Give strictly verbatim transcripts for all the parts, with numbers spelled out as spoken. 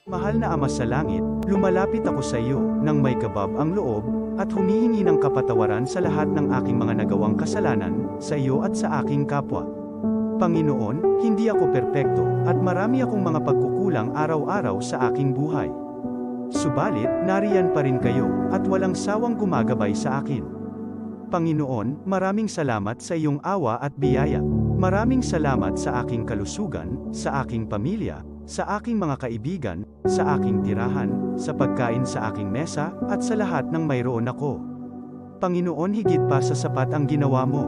Mahal na Ama sa Langit, lumalapit ako sa iyo nang may kabab ang loob at humihingi ng kapatawaran sa lahat ng aking mga nagawang kasalanan sa iyo at sa aking kapwa. Panginoon, hindi ako perpekto at marami akong mga pagkukulang araw-araw sa aking buhay. Subalit, nariyan pa rin kayo at walang sawang gumagabay sa akin. Panginoon, maraming salamat sa iyong awa at biyaya. Maraming salamat sa aking kalusugan, sa aking pamilya, sa aking mga kaibigan, sa aking tirahan, sa pagkain sa aking mesa, at sa lahat ng mayroon ako. Panginoon, higit pa sa sapat ang ginawa mo.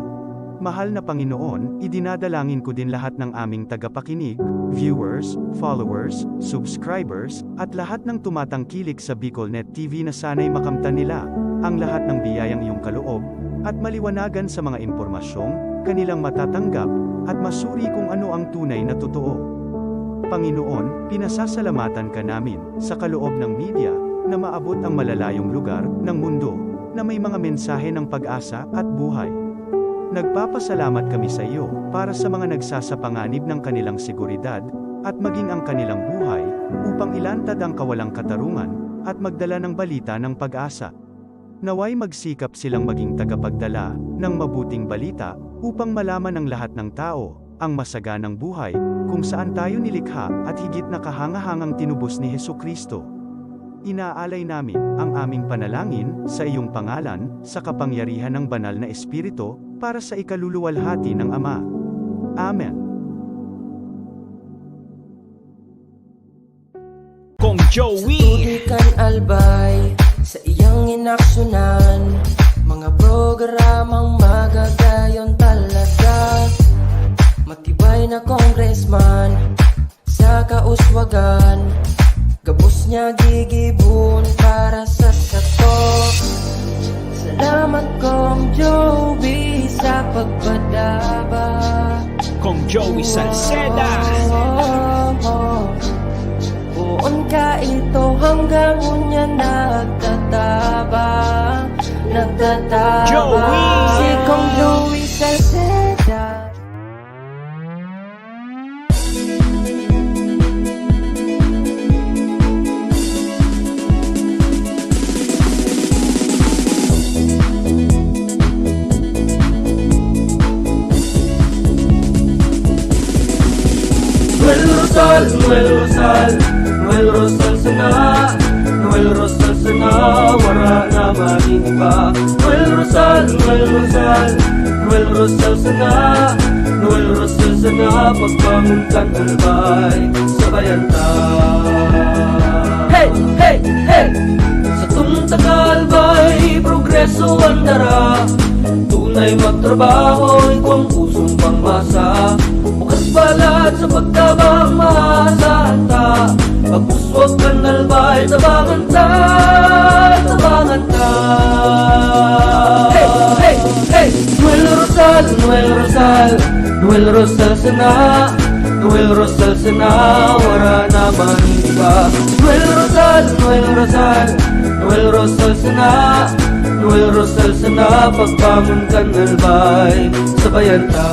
Mahal na Panginoon, idinadalangin ko din lahat ng aming tagapakinig, viewers, followers, subscribers, at lahat ng tumatangkilik sa BicolNet T V na sana'y makamtan nila ang lahat ng biyayang iyong kaloob at maliwanagan sa mga impormasyong kanilang matatanggap at masuri kung ano ang tunay na totoo. Panginoon, pinasasalamatan ka namin sa kaloob ng media na maabot ang malalayong lugar ng mundo na may mga mensahe ng pag-asa at buhay. Nagpapasalamat kami sa iyo para sa mga nagsasapanganib ng kanilang seguridad at maging ang kanilang buhay upang ilantad ang kawalang katarungan at magdala ng balita ng pag-asa. Naway magsikap silang maging tagapagdala ng mabuting balita upang malaman ng lahat ng tao ang masaganang buhay kung saan tayo nilikha at higit na kahangahangang tinubos ni Jesu-Cristo. Inaalay namin ang aming panalangin sa iyong pangalan, sa kapangyarihan ng Banal na Espiritu, para sa ikaluluwalhati ng Ama. Amen. Kong Joey. Sa tubig kan Albay, sa iyang inaksunan, mga programang magagayon talaga. Matibay na congressman, sa kauswagan, gabos niya gigibon para sa sato. Salamat, Kong Joey, sa pagpadaba. Kong Joey Salceda. Poon ka ito hanggang unya nagtataba, nagtataba. Joey. Si Kong Joey Salceda. Noel Rosal, Noel Rosal, Noel Rosal sana, Noel Rosal sana, wara na maningiba. Noel Rosal, Noel Rosal, Noel Rosal sana, Noel Rosal sana, pagbangon kan Albay, sabayan ta. Hey, hey, hey! Satong taga Albay, progreso an dara. Tunay magtrabaho, igwang pusong pangmasa. Bukas balat sa pagtabang, maasahan ta. Pag-uswag kan Albay, tabangan ta, tabangan ta. Hey, hey, hey! Noel Rosal, Noel Rosal, Noel Rosal sana, Noel Rosal sana, wara na maningiba. Noel Rosal, Noel Rosal, Noel Rosal sana, Noel Rosal sana, pagbangon kan Albay, sabayan ta.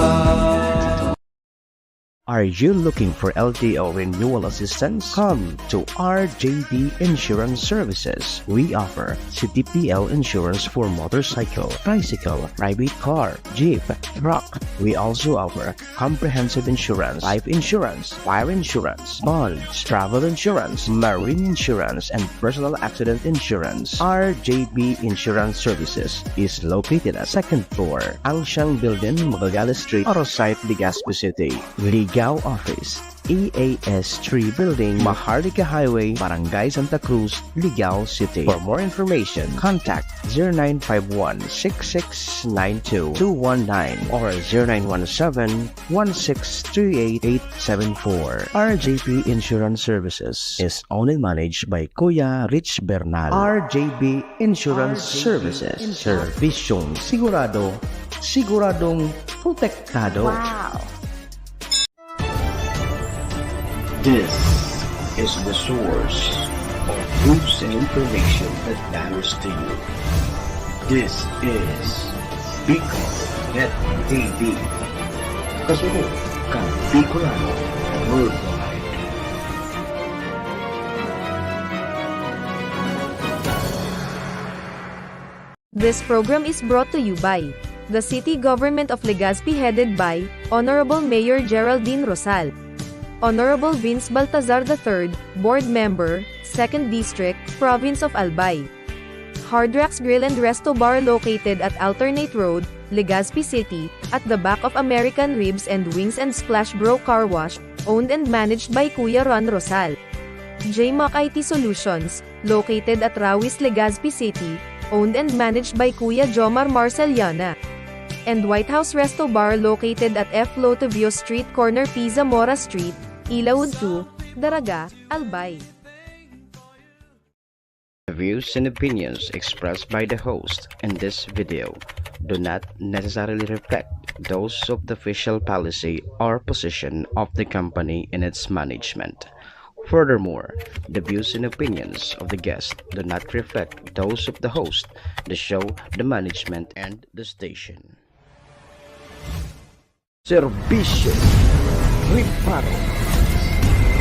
Are you looking for L T O renewal assistance? Come to R J B Insurance Services. We offer C T P L insurance for motorcycle, tricycle, private car, jeep, truck. We also offer comprehensive insurance, life insurance, fire insurance, bonds, travel insurance, marine insurance, and personal accident insurance. R J B Insurance Services is located at second floor, Angshang Building, Magallanes Street, Arosite, Legazpi City. Ligao Office, E A S three Building, Maharlika Highway, Barangay Santa Cruz, Ligao City. For more information, contact zero nine five one, six six nine two, two one nine or zero nine one seven, one six three eight, eight seven four. R J P Insurance Services is owned and managed by Kuya Rich Bernal. R J P Insurance Services. Serbisyong sigurado, siguradong protektado. Wow! This is the source of news and information that matters to you. This is Bicol Net T V. Kasunod kan Bicolano Worldwide. This program is brought to you by the City Government of Legazpi, headed by Honorable Mayor Geraldine Rosal, Honorable Vince Baltazar the third, Board Member, Second District, Province of Albay. Hard Rocks Grill and Resto Bar, located at Alternate Road, Legazpi City, at the back of American Ribs and Wings and Splash Bro Car Wash, owned and managed by Kuya Ron Rosal. J Mac I T Solutions, located at Rawis, Legazpi City, owned and managed by Kuya Jomar Marceliana. And White House Resto Bar, located at F Lotovio Street, corner P Zamora Street, Ilaud two, Daraga, Albay. The views and opinions expressed by the host in this video do not necessarily reflect those of the official policy or position of the company and its management. Furthermore, the views and opinions of the guest do not reflect those of the host, the show, the management, and the station. Serbisyo Reparo.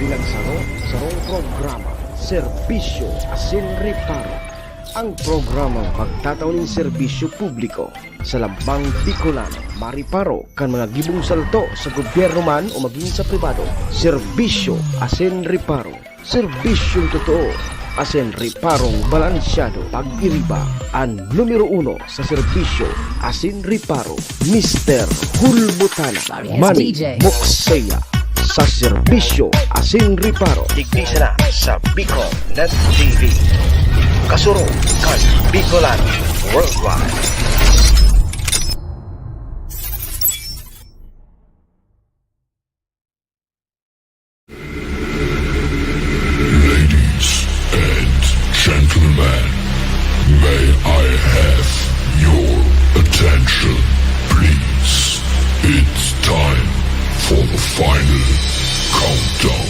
Pinagsaro-sarong programa, Serbisyo asin Reparo. Ang programang magtatao nin serbisyo publiko sa lambang Bicolano, mareparo kan mga gibong salto sa gobyerno man o magin sa pribado. Serbisyo asin Reparo. Serbisyong totoo asin reparong balansyado. Pag-iriba, an numero uno sa serbisyo asin reparo, Mister Hulbutana, Manny Mokseya, sa serbisyo asin reparo. Digdi sana sa Bicol Net T V. Kasurog kan Bicolano Worldwide. Ladies and gentlemen, may I have your attention, please? It's time for the final countdown.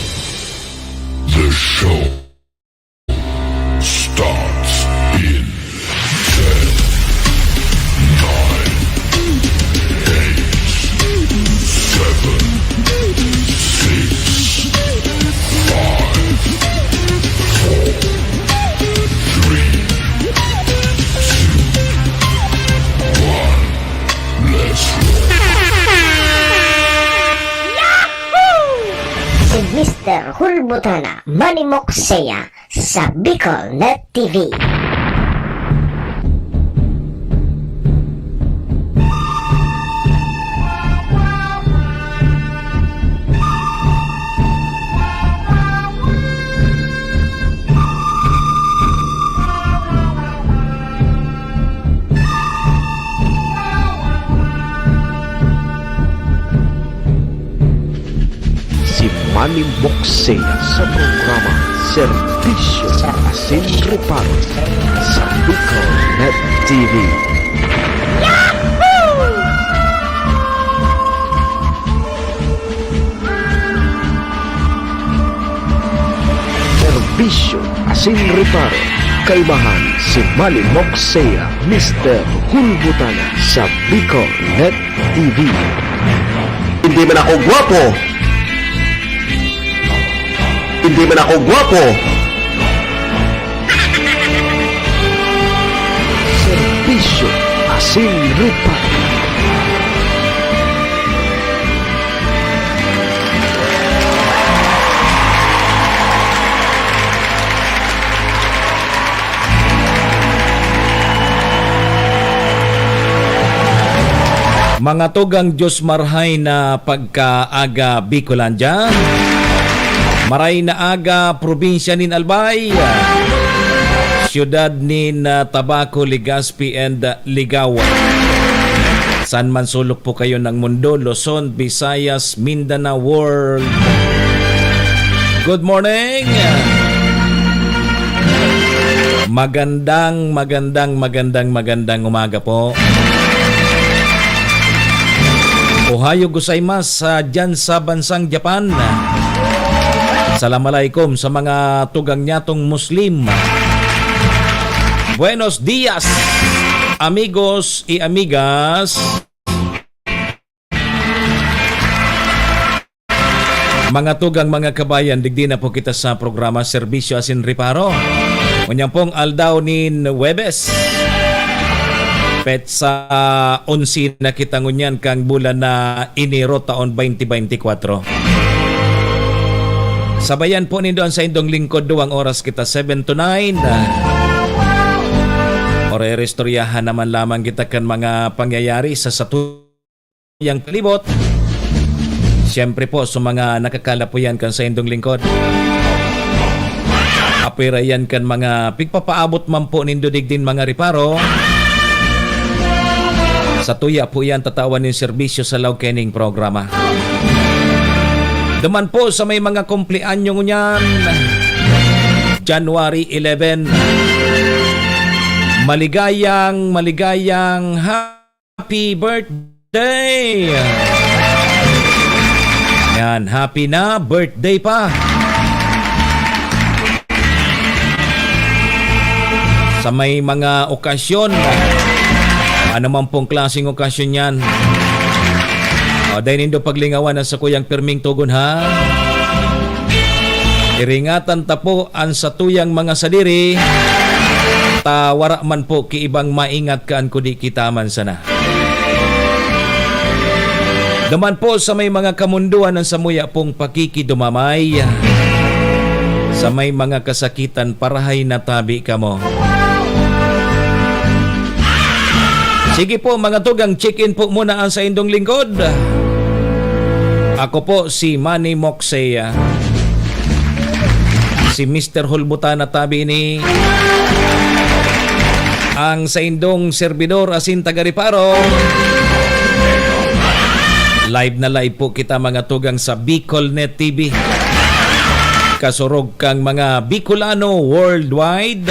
The show starts in ten, nine, eight, seven, six, five, four, three, two, one. Let's roll. Si Mister Hulbutana, Manny Mokseya, sa Bicol Net T V. Si Manny Mokseya sa programa Serbisyo asin Reparo sa Bicol Net T V. Serbisyo asin Reparo, kaimahan si Manny Mokseya, Mister Hulbutana sa Bicol Net T V. Hindi man ako gwapo. Hindi man ako gwapo. Serbisyo asin reparo. Mga tugang, Diyos marhay na pagkaaga, Bicolandia. Maray na aga, probinsya nin Albay, siyudad nin, ah, Tabaco, Legazpi, and, ah, Ligao. Saan man sulok po kayo ng mundo, Luzon, Visayas, Mindanao, world. Good morning! Magandang, magandang, magandang, magandang umaga po. Ohayo gozaimasu, ah, dyan sa bansang Japan. Salam alaikum sa mga tugang nyatong Muslim. Buenos dias, amigos y amigas. Mga tugang, mga kabayan, digdi na po kita sa programa Serbisyo asin Reparo. Ngunyan pong aldaw nin Huwebes. Petsa onse na kita ngunyan kan bulan na Enero taon twenty twenty-four. Sabayan po nindo an saindong lingkod, duwang oras kita, seven to nine. Ore-, oristoryahan naman lamang kita kan mga pangyayari sa satu- yang palibot. Siyempre po, sa mga nakakalapuyan kan saindong lingkod. Apwera yan kan mga pigpapaabot man po nindo digdin mga reparo. Sa tuya po yan, tatawan nin serbisyo sa laog kaining programa. Duman po sa may mga kumpleanyo ngunyan, January eleven. Maligayang, maligayang ha- Happy birthday! Yan, happy na birthday pa. Sa may mga okasyon, ano man pong klaseng okasyon yan, o, dai nindo paglingawan ang sakuyang pirming tugon, ha? Iringatan ta po an satuyang mga sadiri, ta wara man po ki ibang maingat kan kudi kita man sana. Duman po sa may mga kamundoan an samuya pong pakikidumamay, sa may mga kasakitan, parahay na tabi kamo. Sige po, mga tugang, check-in po muna ang saindong lingkod. Ako po si Manny Moxey, ah. Si Mister Hulbutana tabi ini. Ang saindong serbidor asin taga-reparo. Live na live po kita, mga tugang, sa Bicol Net T V. Kasurog kang mga Bicolano worldwide.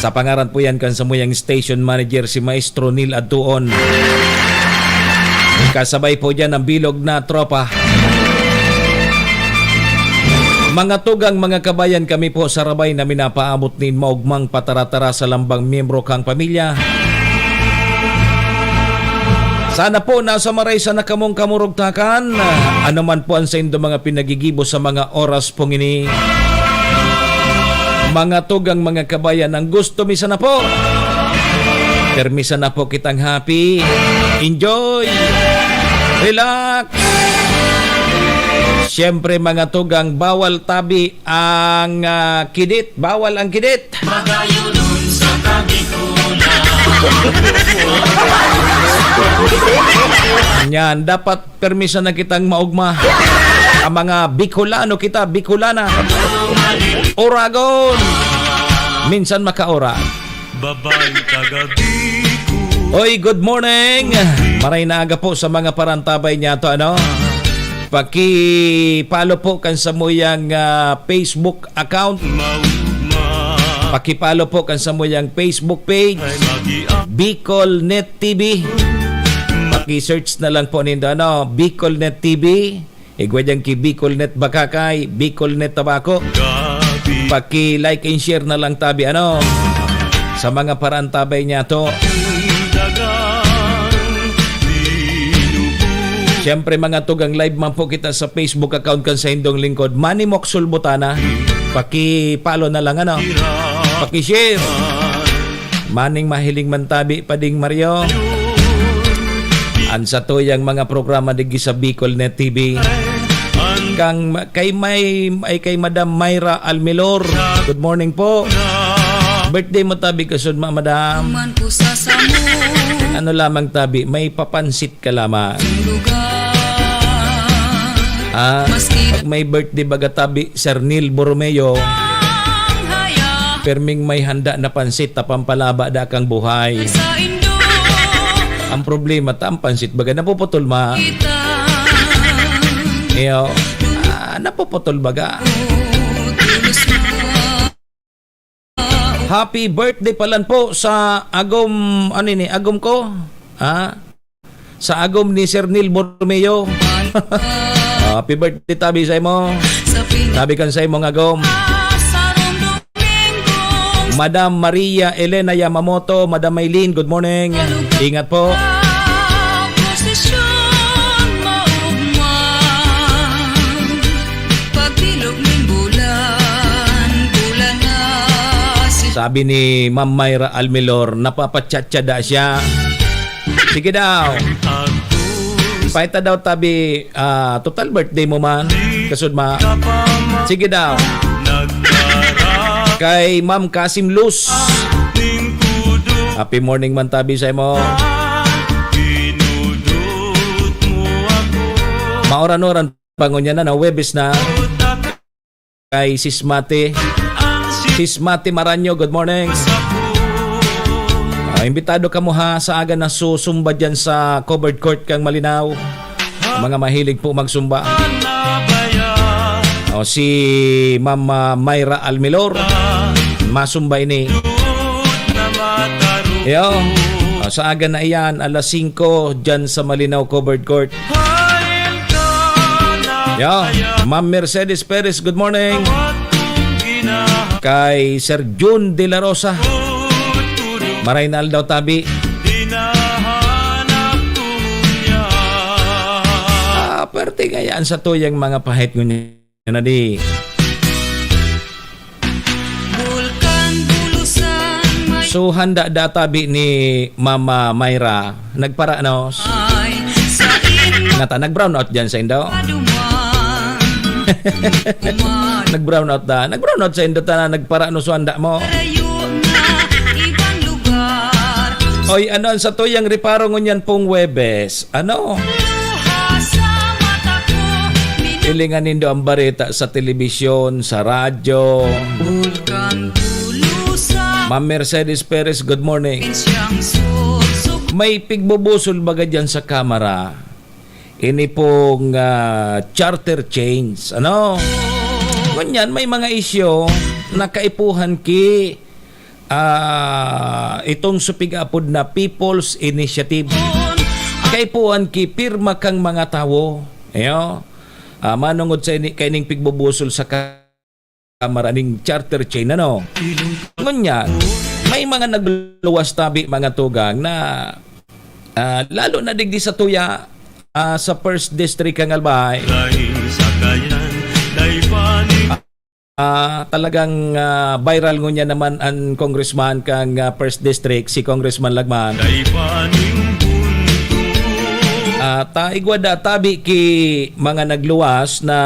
Sa pangaran po yan kan samuyang station manager, si Maestro Neil Adtuon. Kasabay po dyan ang bilog na tropa. Mga tugang, mga kabayan, kami po sarabay na minapaabot nin maugmang patara-tara sa lambang miyembro kang pamilya. Sana po nasa maray sana kamong kamurugtakan. Ano man po ang saindo mga pinagigibo sa mga oras pong ini. Mga tugang, mga kabayan, ang gusto mi sana po, pirmi sana po kitang happy. Enjoy! Relax! Siyempre, mga tugang, bawal tabi ang, ah, kidit. Bawal ang kidit. Magayon sa tabi ko na. Yan, dapat permi sana kitang maugma. Ang mga Bicolano kita, Bicolana. Oragon! Minsan makaora. Babae taga Bicol. Oy, good morning! Maray na aga po sa mga parantabay niyato, ano? Paki-follow po kan samuyang, ah, Facebook account. Maugma. Paki-follow po kan samuyang Facebook page, ay, magi-, ah. Bicol Net T V. Paki-search na lang po nindo, ano, Bicol Net T V. Igwa diyan ki Bicol Net Bacacay, Bicol Net Tabaco. Gabi. Paki-like and share na lang tabi, ano, sa mga parantabay niyato. Dagang binubuhay. Siyempre, mga tugang, live man po kita sa Facebook account kan saindong lingkod, Manny Moxol Botana. Paki-follow na lang, ano? Paki-share. Maning mahiling man tabi, Pading Mario. An satuyang mga programa digdi sa Bicol Net T V. Kang ma-, kay may, ay, kay Madam Myra Almilor. Good morning po. Birthday mo tabi, kasud ma, Madam. Man po sa samo. Ano lamang tabi, may papansit ka lamang. Lugar. Ah, maski pag may birthday baga tabi, Sir Neil Borromeo, ang haya. Perming may handa na pansit ta pampalaba da kang buhay. Sa indo. Ang problema ta, ang pansit baga napuputol, ma. Kita. Iyo. Ah, napuputol baga. Tulos na. Happy birthday palan po sa agom, ano ini, agom ko? Ha? Sa agom ni Sir Neil Borromeo. Happy birthday tabi sa imo. Tabi kan sa imong agom. Madam Maria Elena Yamamoto, Madam Maylene, good morning. Ingat po. Posisyon maugma. Pagbilog nin bulan, bulan na si Sabi ni Ma'am Myra Almilor, napapachat-chat da siya. Sige daw. Paita daw tabi, ah, total birthday mo man. Kasud ma. Sige daw. Kay Ma'am Kasim Luz. Happy morning man tabi sa imo. Mauran-uran pa ngunyan na, na Huwebes na. Kay Sis Mati. Sis Mati Maranyo, good morning. Ah, imbitado kamo ha, sa aga na susumba dyan sa covered court kang Malinao. Mga mahilig po magsumba. O, si Ma'am, ah, Myra Almilor, masumba ini. Yo, ah, sa aga na iyan, alas singko, dyan sa Malinao Covered Court. Yo, Ma'am Mercedes Perez, good morning. Kay Sir Jun De La Rosa, maray na aldaw tabi. Ah, pwerte kaya an satuyang mga pahit ngunyan na di. Bulkan Bulusan, may So, handa da tabi ni Mama Myra, nagparanos. Ay, sa imo Nata, nag-brown out dyan sa indo? Paduman. Kuman. Nag-brown out da. Nag-brown out sa indo ta na nagparanos o handa mo. Layo na ibang lugar. Oy, ano ang satuyang reparo ngunyan pong Huwebes? Ano? Luha sa mata ko, minum- Hilingan nindo ang bareta sa telebisyon, sa radyo. Bulkan Bulusan. Ma'am Mercedes Perez, good morning. Siyang suksok. May pigbubusol baga dyan sa kamara? Ini pong, ah, charter change. Ano? Ngunyan, may mga isyu na kaipuhan ki ah, itong supig apod na People's Initiative. Kaipuhan ki pirma kang mga tawo. Iyo. Ah, manongod sa ini, kaining pigbubusol sa ka-, kamara ning charter change, ano? Ngunyan, may mga nagluwas tabi, mga tugang, na, ah, lalo na digdi sa tuya, ah, sa First District kang Albay. Dai sakayan, dai panig- Ah, talagang, ah, viral ngunyan naman an congressman kang, ah, First District, si Congressman Lagman. Dai pa nin punto. Ah, ta igwa da tabi ki mga nagluwas na,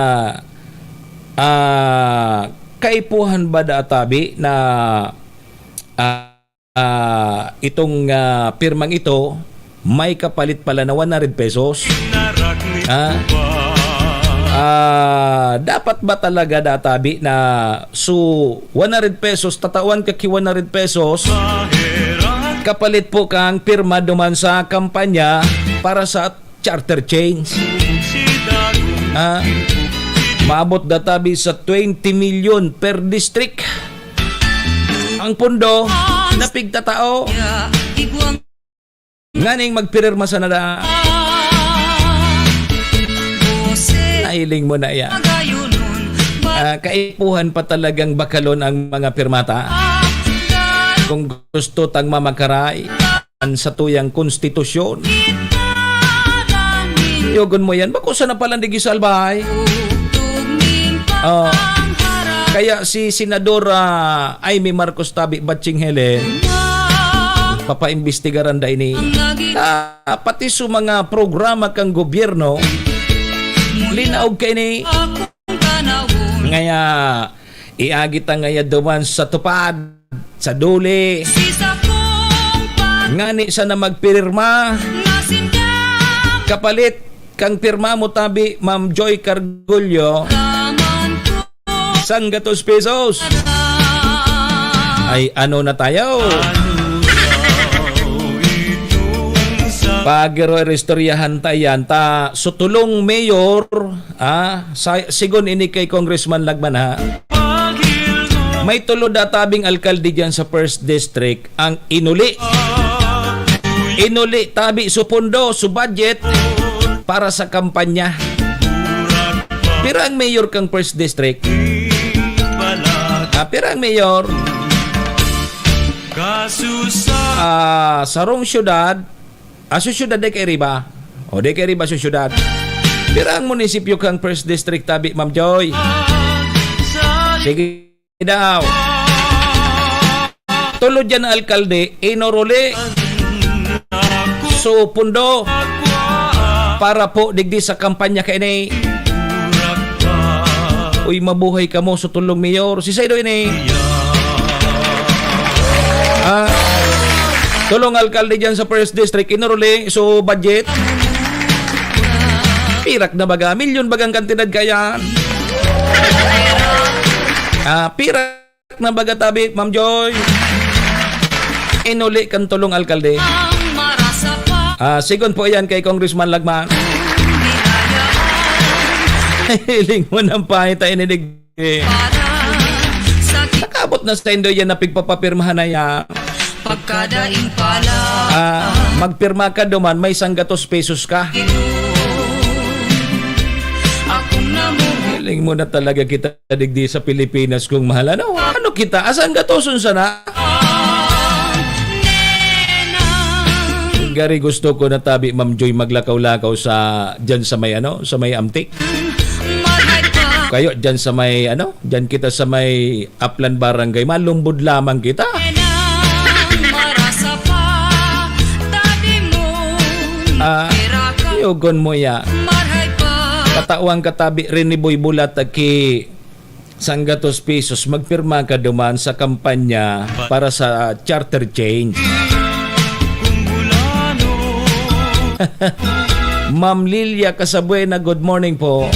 ah, kaipuhan ba da tabi na, ah, ah, itong, ah, pirmang ito, may kapalit pala na one hundred pesos. Ah, ah, dapat ba talaga databi na, so, one hundred pesos, tatawan ka ki one hundred pesos, kapalit po kang pirma duman sa kampanya para sa charter change. Ah, maabot databi sa twenty million per district ang pondo na pigtatao nganing magpirma sana da. Nahiling mo na yan. Ah, kaipuhan pa talagang bakalon ang mga pirmata. Kung gusto tang mamakaray, an satuyang konstitusyon. Yogon mo yan. Bako sana palan digdi sa Albay. Oh. Kaya si Senadora Imee Marcos tabi, Batching Helen, papaimbestigaran da ini. Ah, pati sa mga programa kang gobyerno, linaog kaini. Ngaya, iagi ta ngaya duman sa tupad, sa duli. Ngani sana magpirma. Kapalit kang pirma mo tabi, Ma'am Joy Cargullo. Sanggatos pesos. Ay, ano na tayo? Pag-, istoryahan ta yan, ta, so, tulong mayor, ah, sa, sigon ini kay Congressman Lagman, ha? May tulo da tabing alkalde diyan sa First District ang inuli. Inuli tabi su pondo, su budget para sa kampanya. Pira ang mayor kang First District? Ah, pira ang mayor? Ah, sarong syudad, ah, su syudad, di kay riba. O, di kay riba su syudad. Pira ang munisipyo kang First District tabi, Ma'am Joy? Sige daw. Tulo dyan na alkalde, inuruli. So, pundo para po digdi sa kampanya kaini. Uy, mabuhay kamo sa tulong mayor. Si Saido ini. Ah, tulong alkalde dyan sa First District, inuruli. So, budget. Pirak na baga? Milyon bagang kantidad kaya? Ah, pirak na baga tabi, Ma'am Joy? Inuli kan tulong alkalde. Ah, sigon po yan kay Congressman Lagman. Hiling mo ng pahita inidig. Nakaabot na sa indo yan na pigpapapirmahan na yan. Pagkadaing pala. Ah, magpirma ka duman, may sanggatos pesos ka. Akong namumuhay. Hiling mo na talaga kita digdi sa Pilipinas, kung mahal. Ano? Ano kita? Asang gatoson sana? Gari gusto ko na tabi, Ma'am Joy, maglakaw-lakaw sa, dyan sa may ano, sa may Amtik. Kayo, dyan sa may ano, dyan kita sa may Aplan Barangay, malumbod lamang kita. Ah, yugon mo ya. Katawan katabi rin ni Boy Bulat, aki. Sanggatos pesos, magpirma ka duman sa kampanya para sa charter change. Ma'am Lilia Casabuena, good morning po.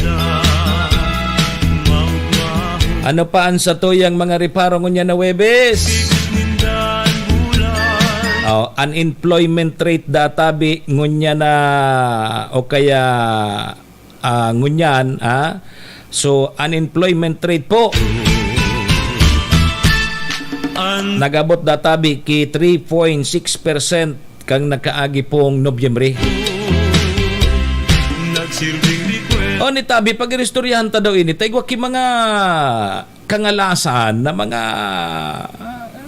Ano pa ang satuyang mga reparo ngunyan na Huwebes? Oh, unemployment rate databi ngunyan na o kaya ah, ngunyan, ah. So, unemployment rate po. Nag-abot databi ki three point six percent kan nakaagi pong Nobyembre. O ni tabi, pag-iristoryahan ta daw ini, ta igwa ki mga kangalasan na mga,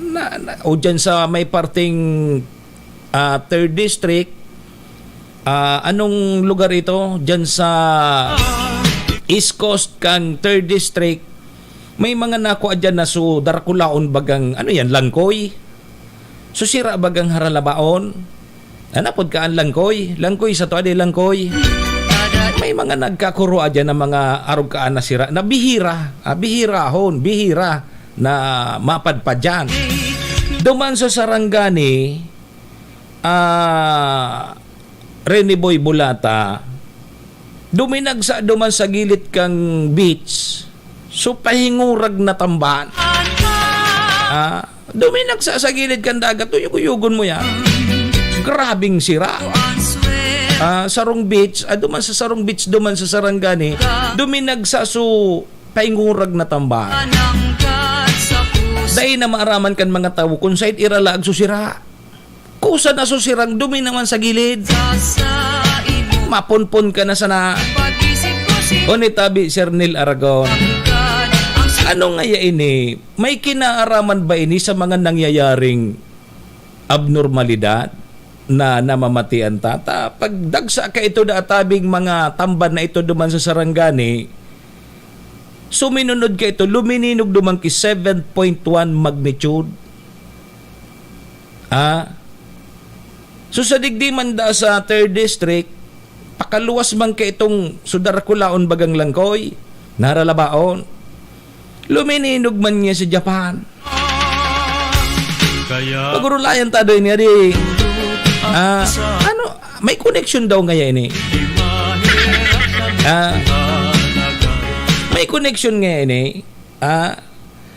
na, na, o dyan sa may parteng, ah, third district, ah, anong lugar ito? Dyan sa East Coast kang third district, may mga nakua dyan na so darakulaon bagang, ano yan, langkoy? So sira bagang haralabaon? Nanapod ka an langkoy? Langkoy sa to, adi langkoy. May mga nagkakurua dyan na mga arog kaan na sira, na bihira, ah, bihirahon, bihira na mapadpad dyan. Duman sa Sarangani, ah, Rene Boy Bulata, duminagsa duman sa gilid kang beach, so pahingurag na tamban. Ah, duminagsa sa gilid kan dagat, uyog-uyogon mo yan. Grabing sira. Ah, sarong beach, ah, duman sa sarong beach, duman sa Sarangani, duminagsa, so pahingurag na tamban. Dai na maaraman kan mga tawo kung saan iralaag so sira. Kusa na so sirang dumi naman sa gilid. Maponpon ka na sana. O ni tabi, Sir Neil Aragon. Ano ngaya ini? May kinaaraman ba ini sa mga nangyayaring abnormalidad na namamatian ta? Ta, pagdagsa ka ito na atabing mga tamban na ito duman sa Sarangani, suminunod ka ito, lumininog duman ki seven point one magnitude. Ah? So, sa digdi man da sa third district, pakaluwas man ka itong sudar kulaon bagang langkoy, naralabaon. Lumininog man niya sa Japan. Kaya pagurulayan ta doy niya di. Ah, ano, may connection daw ngaya ini? Ah, may connection ngaya ini? Ah,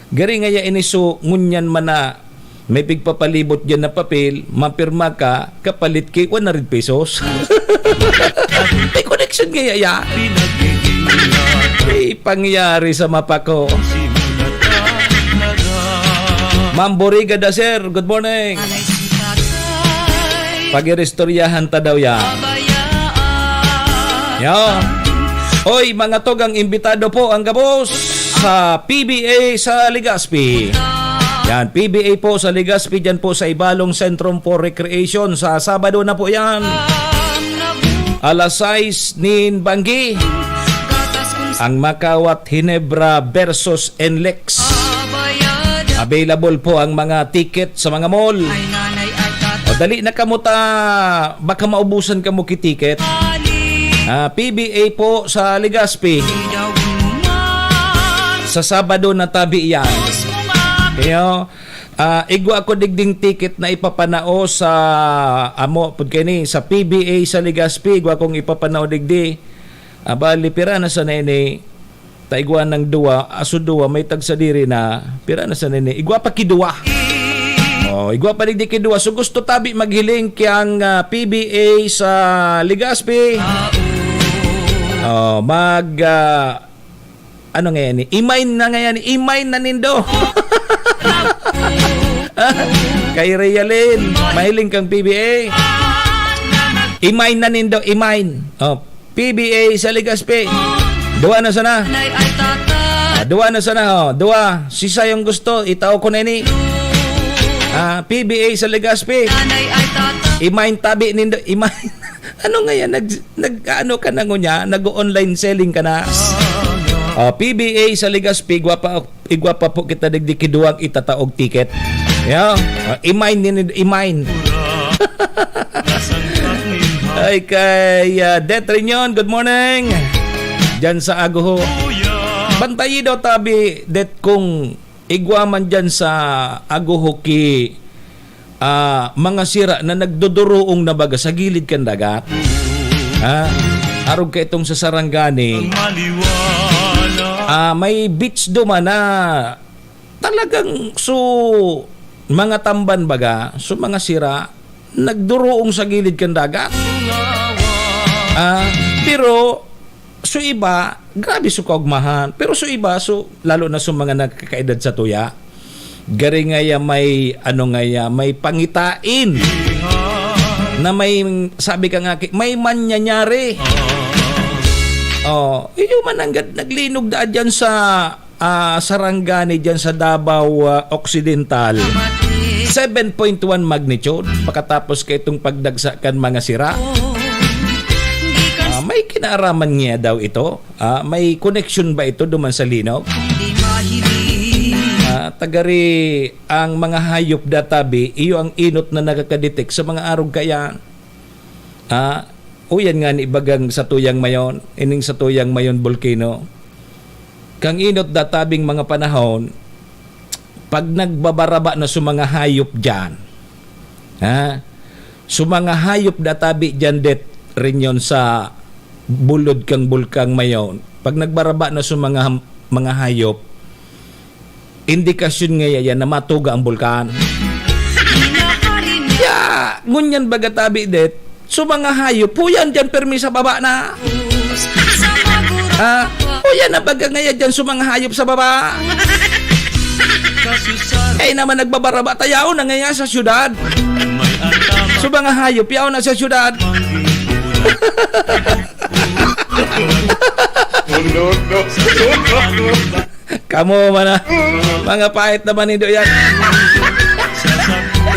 gari ngaya ini, so, ngunyan man na may pigpapalibot dyan na papel, mapirma ka, kapalit ki one hundred pesos. May connection kaya ya? Ay, pangyari sa mapa ko. Ma'am Boriga da, sir, good morning. Pag-iristoryahan ta daw yan. Yan. Oy, mga tugang, imbitado po ang gabos sa P B A sa Legazpi. Yan, P B A po sa Legazpi, dyan po sa Ibalong Centrum for Recreation. Sa Sabado na po yan. Alas sais nin banggi. Ang Makawat Hinebra versus N L E X. Available po ang mga ticket sa mga mall. O, dali na kamo ta, baka maubusan kamo ki ticket. Ah, P B A po sa Legazpi. Sa Sabado na tabi yan. Kaya, ah, igwa ako digding ticket na ipapanao sa amo, pud kini, sa P B A sa Legazpi, igwa kong ipapanao digdi. Ah, bali, pira na sana ini? Ta igwa nang duwa, aso duwa, may tagsadiri na. Pira na sana ini? Igwa pa ki duwa. Oh, igwa pa digdi ki duwa. So, gusto tabi maghiling kiyang, ah, P B A sa Legazpi. Oh, mag, ah, ano ngayon ni? Imain na ngayon ni. Imain na nindo. Kay Realin, mahiling kang P B A. Imain na nindo, imain. Oh, P B A sa Legazpi. Duwa na sana. Ah, duwa na sana, oh. Duwa. Si sayong gusto, itao ko na ini. Ah, P B A sa Legazpi. Imain tabi nindo, imain. Ano nga yan? Nag, nag, ano ka na ngunya? Nag-online selling ka na? Oh, P B A sa Legazpi, igwa pa, igwa pa po kita digdi ki duwang itataog ticket. Yeah. Oh, imain nindo, imain. Ay, kay, ah, Det Reunion, good morning. Diyan sa Aguho. Bantayi daw tabi, Det, kung igwa man diyan sa Aguho ki, ah, mga sira na nagduduruong na baga sa gilid kan dagat. Ha? Arog ka itong sa Sarangani. Ah, may beach duman na talagang so, mga tamban baga, so mga sira, nagduruong sa gilid kan dagat. Ah, pero, so iba, grabe so kaugmahan. Pero so iba, so, lalo na so mga nagkakaedad sa tuya, gari ngaya may, ano ngaya, may pangitain na may, sabi ka nga, ki-, may manyanyari. Oh, iyo man ang gad-, naglinog daan dyan sa ah, Sarangani dyan sa Davao, ah, Occidental. Seven point one magnitude. Pakatapos ka itong pagdagsa kan mga sira. Ah, may kinaaraman niya daw ito. Ah, may connection ba ito duman sa linog? Ah, tagari ang mga hayop databi, iyo ang inot na nakakadetect sa mga arog kaya. Ah, uyan nga ni bagang sa tuyang mayon, ining sa tuyang mayon volcano. Kang inot databing mga panahon, pag nagbabaraba na sa mga hayop diyan, ha? Sa mga hayop databi diyan, det, rin yon sa bulod kang bulkang mayon. Pag nagbaraba na sa mga, mga hayop, indikasyon nga yan na matuga ang bulkan. Ya, ngunyan baga tabi, det, so mga hayop, huyan dyan permi sa baba na. Ah, huyan na baga ngaya dyan so mga hayop sa baba. Eh naman nagbabaraba, ta yaon na ngaya sa syudad. So mga hayop, yaon na sa syudad. No, no, no. Kamo man na. Mga pait naman nindo yan.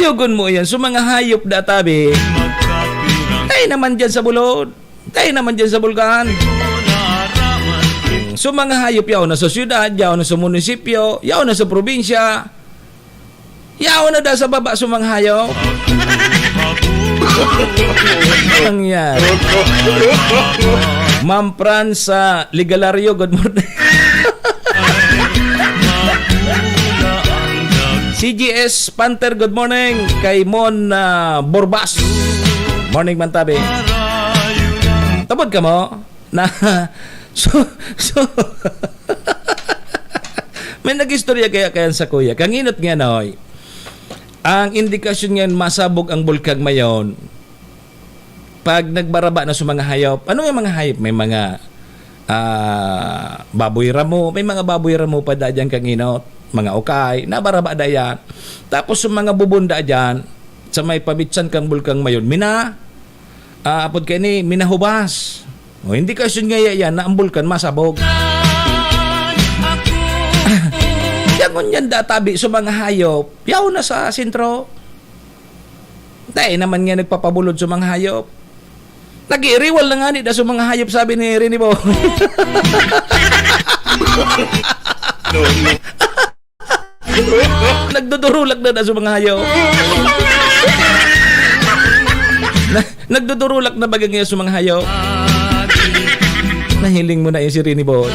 Yugon mo yan. So, mga hayop da tabi. Tayo naman dyan sa bulod. Tayo naman dyan sa bulkan. So, mga hayop, yaon na sa syudad, yaon na sa munisipyo, yaon na sa probinsya. Yaon na da sa baba sa mga hayop. Ang yan. Ma'am Fran sa Ligalario, good morning. C G S Panther, good morning. Kay Mon, ah, Borbas. Morning man tabi. Tabod ka mo? Na, so, so, may nag-istorya kaya, kaya sa kuya. Kanginot nga na, oy. Ang indikasyon nga masabog ang bulkang mayon, pag nagbaraba na sa mga hayop. Ano yung mga hayop? May mga, ah, baboy ramo. May mga baboy ramo pa da dyan kanginot. Mga ukay. Nabaraba da yan. Tapos yung mga bubon da dyan, sa may pamitsan kang bulkang mayon, mina, ah, apod kaini, minahubas. O, indikasyon nga yan na ang bulkan masabog. Yan ngunyan databi sa mga hayop, yaon na sa sentro. Dai naman nga nagpapabulod sa mga hayop. Nag-iiriwal na nga ni da sa mga hayop, sabi ni Rene Bo. No, no. Nagdudurulak na na sa mga hayop. Na, nagdudurulak na baga ngayon sa mga hayop. Nahiling mo na yung si Rini Boy.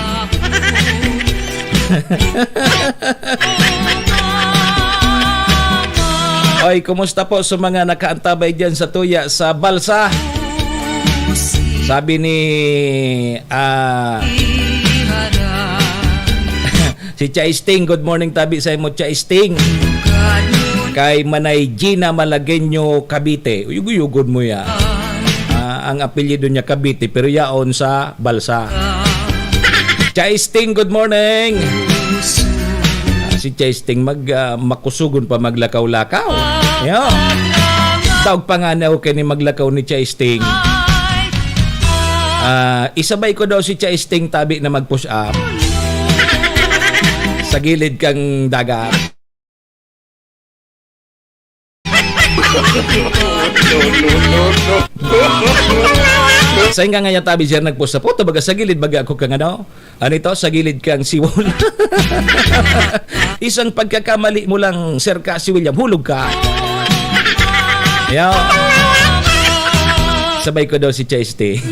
Oy, kumusta po sa mga nakaantabay dyan sa tuya sa Balsa? Sabi ni, ah, si Chai Sting, good morning, tabi sa imo, Chai Sting. Kay Manay Gina Malagueño, Cavite. Uyog-uyogon mo ya. Ah, ang apelyido niya Cavite, pero yaon sa Balsa. Chai Sting, good morning. Ah, si Chai Sting mag, ah, makusugon pa maglakaw-lakaw. Yo. Taog pa nga na okay ni maglakaw ni Chai Sting. Ah, isabay ko daw si Chai Sting tabi na mag-push up sa gilid kang dagat. Sa inga nga tabi siya nagpusta po, tabaga sa gilid, baga ako kang ano, ano ito, sa gilid kang siwol. Isang pagkakamali mo lang, sir ka, si William, hulog ka. Yo. Sabay ko daw si Chai Sting.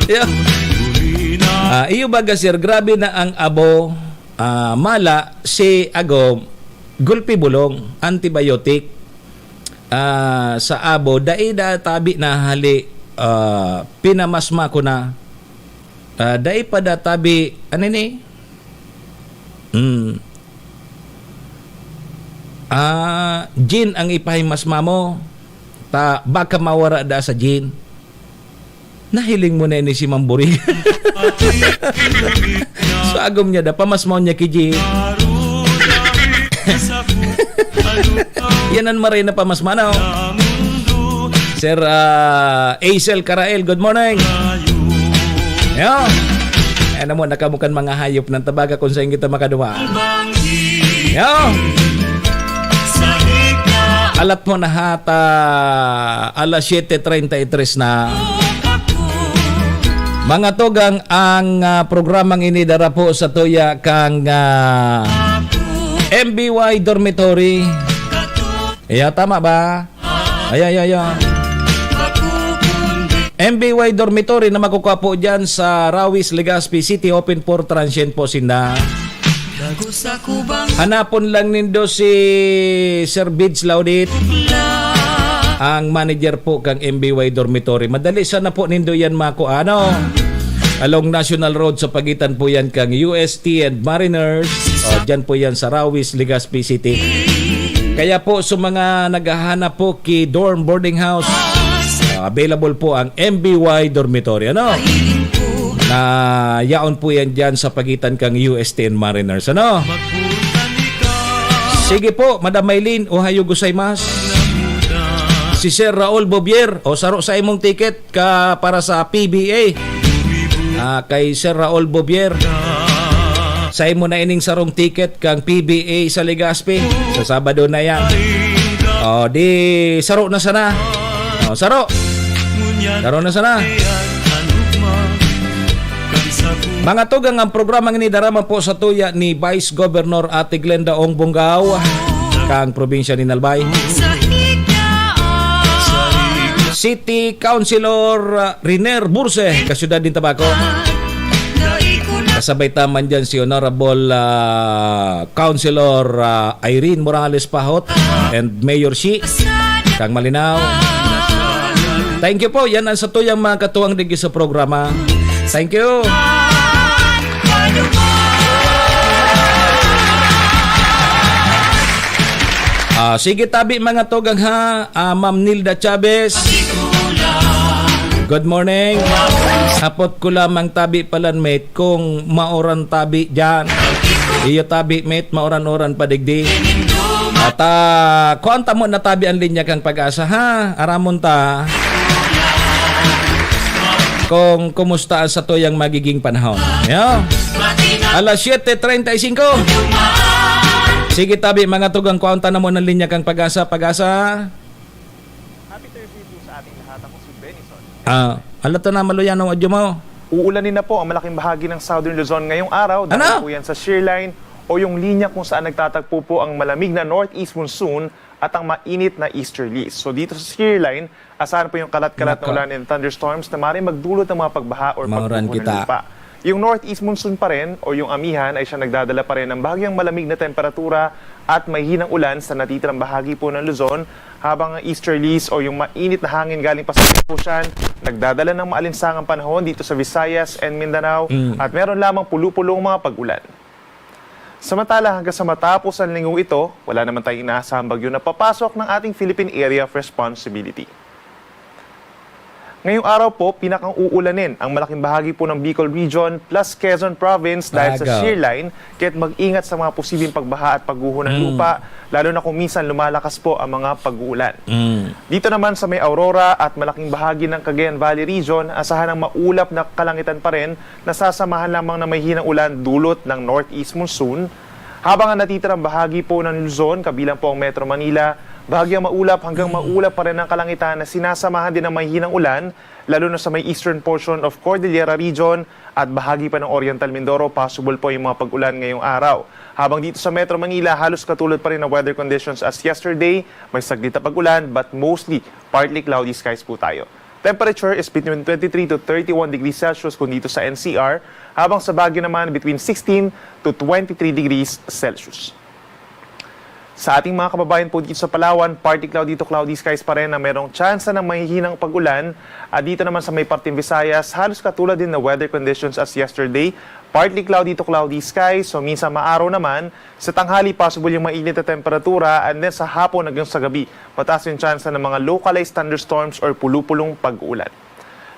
Yo. Ah, iyo baga, sir, grabe na ang abo. Ah, mala, si agom, gulpi bulong, antibiotic. Ah, sa abo, dai da tabi na hali, ah, pinamasma ko na. Ah, dai pa da tabi, ano ni? Hmm. Ah, gin ang ipahimasma mo. Ta, baka mawara da sa gin. Nahiling mo na ini si Mamburig. So, agom niya da, pamasmaw niya ki G. Yan ang maray na pamasma, no? Sir, ah, Aisel Carael, good morning. Yo. Ano mo, nakamukan mga hayop ng tabaga kung saan kita makaduwa. Yo. Alat mo na hata, alas siete treinta y tres na. Mga tugang, ang, ah, programang ini dara po sa tuya kang, ah, M B Y Dormitory. Iya, tama ba? Ay, ay, ay, ay. M B Y Dormitory na makukuha po dyan sa Rawis, Legazpi City. Open for transient po sinda. Hanapon lang nindo si Sir Bids Laudit, ang manager po kang M B Y Dormitory. Madali sana po nindo yan makuha, ano? Along National Road sa pagitan po yan kang U S T and Mariners. O, dyan po yan sa Rawis, Legazpi City. Kaya po sa mga naghahanap po ki dorm boarding house, ah, available po ang M B Y Dormitory, ano? Na yaon po yan dyan sa pagitan kang U S T and Mariners, ano? Sige po, Madam Maylene, ohayo gozaimasu. Si Sir Raul Bobier, o saro sa imong ticket ka para sa P B A. Ah, kay Sir Raul Bobier. Sa imo na ining sarong ticket kang P B A sa Legazpi. Sa Sabado na yan. O, di, saro na sana. O, saro. Saro na sana. Mga tugang, ang programang ini darama po sa tuya ni Vice Governor Ate Glenda Ong Bongao, kang probinsya ni Albay. City Councilor, ah, Riner Burse, kasyudad nin Tabaco. Kasabay ta man dyan si Honorable, ah, Councilor, ah, Irene Morales Pahot and Mayor Shi kang Malinao. Thank you po. Yan ang satuyang mga katuwang digdi sa programa. Thank you. Ah, sige tabi, mga tugang, ha. Ah, Ma'am Nilda Chavez. Good morning. Hapot ko lamang tabi palan, mate, kung maoran tabi dyan. Iyo tabi, mate, maoran-oran pa digdi. At, ah, kuan ta mo na tabi ang linya kang Pag-asa, ha? Aramon ta. Kung kumusta ang satuyang magiging panahon. Yo. Alas siete treinta y cinco. Sige, tabi, mga tugang, kuan ta na mo ng linya kang Pag-asa, Pag-asa. Happy Thursday po sa ating lahat. Ako si Benison. Ah, ala to na, maluya ng audio mo. Uulanin na po ang malaking bahagi ng Southern Luzon ngayong araw dahil Ano? po yan sa shear line o yung linya kung saan nagtatagpo po ang malamig na northeast monsoon at ang mainit na easterlies. So dito sa shear line, asahan po yung kalat-kalat na Naka- ulan and thunderstorms na maaaring magdulot ng mga pagbaha or Mauran pagguho ng kita. lupa. Yung northeast monsoon pa rin o yung amihan ay siya nagdadala pa rin ng bahagyang malamig na temperatura at mahihinang ulan sa natitirang bahagi po ng Luzon, habang ang easterlies o yung mainit na hangin galing pa sa Ocean nagdadala ng maalinsangang panahon dito sa Visayas and Mindanao Mm. at meron lamang pulo-pulong mga pag-ulan. Samantala, hanggang sa matapos ang linggong ito, wala naman tayong inaasahang bagyo na papasok ng ating Philippine Area of Responsibility. Ngayong araw po, pinakang uulanin ang malaking bahagi po ng Bicol Region plus Quezon Province dahil sa Agaw. shear line, kaya't mag-ingat sa mga posibleng pagbaha at pagguho ng Mm. lupa, lalo na kung minsan lumalakas po ang mga pag-uulan. Mm. Dito naman sa may Aurora at malaking bahagi ng Cagayan Valley Region, asahan ang maulap na kalangitan pa rin, nasasamahan lamang ng mahihinang ulan dulot ng northeast monsoon, habang ang natitirang bahagi po ng Luzon, kabilang po ang Metro Manila, bahagyang maulap hanggang maulap pa rin ang kalangitan na sinasamahan din ng mahihinang ulan, lalo na sa may eastern portion of Cordillera Region at bahagi pa ng Oriental Mindoro, possible po yung mga pag-ulan ngayong araw. Habang dito sa Metro Manila, halos katulad pa rin ng weather conditions as yesterday, may saglit na pag-ulan but mostly partly cloudy skies po tayo. Temperature is between twenty-three to thirty-one degrees Celsius kung dito sa N C R, habang sa Baguio naman between sixteen to twenty-three degrees Celsius. Sa ating mga kababayan po dito sa Palawan, partly cloudy to cloudy skies pa rin na merong tsansa ng mahihinang pag-ulan. At dito naman sa may parteng Visayas, halos katulad din na weather conditions as yesterday. Partly cloudy to cloudy skies, so minsan maaraw naman. Sa tanghali, possible yung mainit na temperatura, and then sa hapon hanggang sa gabi, mataas yung tsansa ng mga localized thunderstorms or pulo-pulong pag-ulan.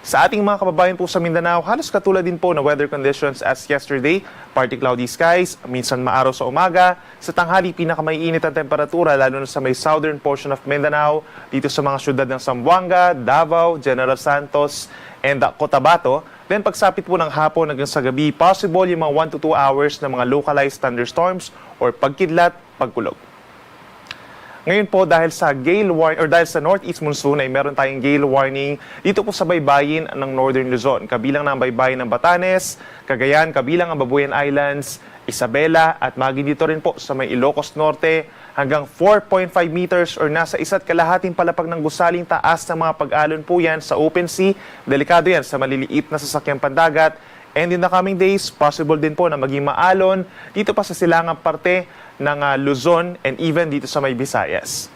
Sa ating mga kababayan po sa Mindanao, halos katulad din po na weather conditions as yesterday, partly cloudy skies, minsan maaraw sa umaga. Sa tanghali, pinakamaiinit ang temperatura lalo na sa may southern portion of Mindanao, dito sa mga syudad ng Zamboanga, Davao, General Santos, and uh, Cotabato. Then pagsapit po ng hapon hanggang sa gabi, possible yung mga one to two hours na mga localized thunderstorms or pagkidlat, pagkulog. Ngayon po, dahil sa gale warn-, or dahil sa northeast monsoon ay meron tayong gale warning dito po sa baybayin ng Northern Luzon. Kabilang na ang baybayin ng Batanes, Cagayan, kabilang ang Babuyan Islands, Isabela, at maging dito rin po sa may Ilocos Norte, hanggang four point five meters or nasa isa't kalahating palapag ng gusaling taas ng mga pag-alon po yan sa open sea. Delikado yan sa maliliit na sasakyang pandagat. And in the coming days, possible din po na maging maalon dito pa sa silangang parte ng, ah, Luzon and even dito sa may Visayas.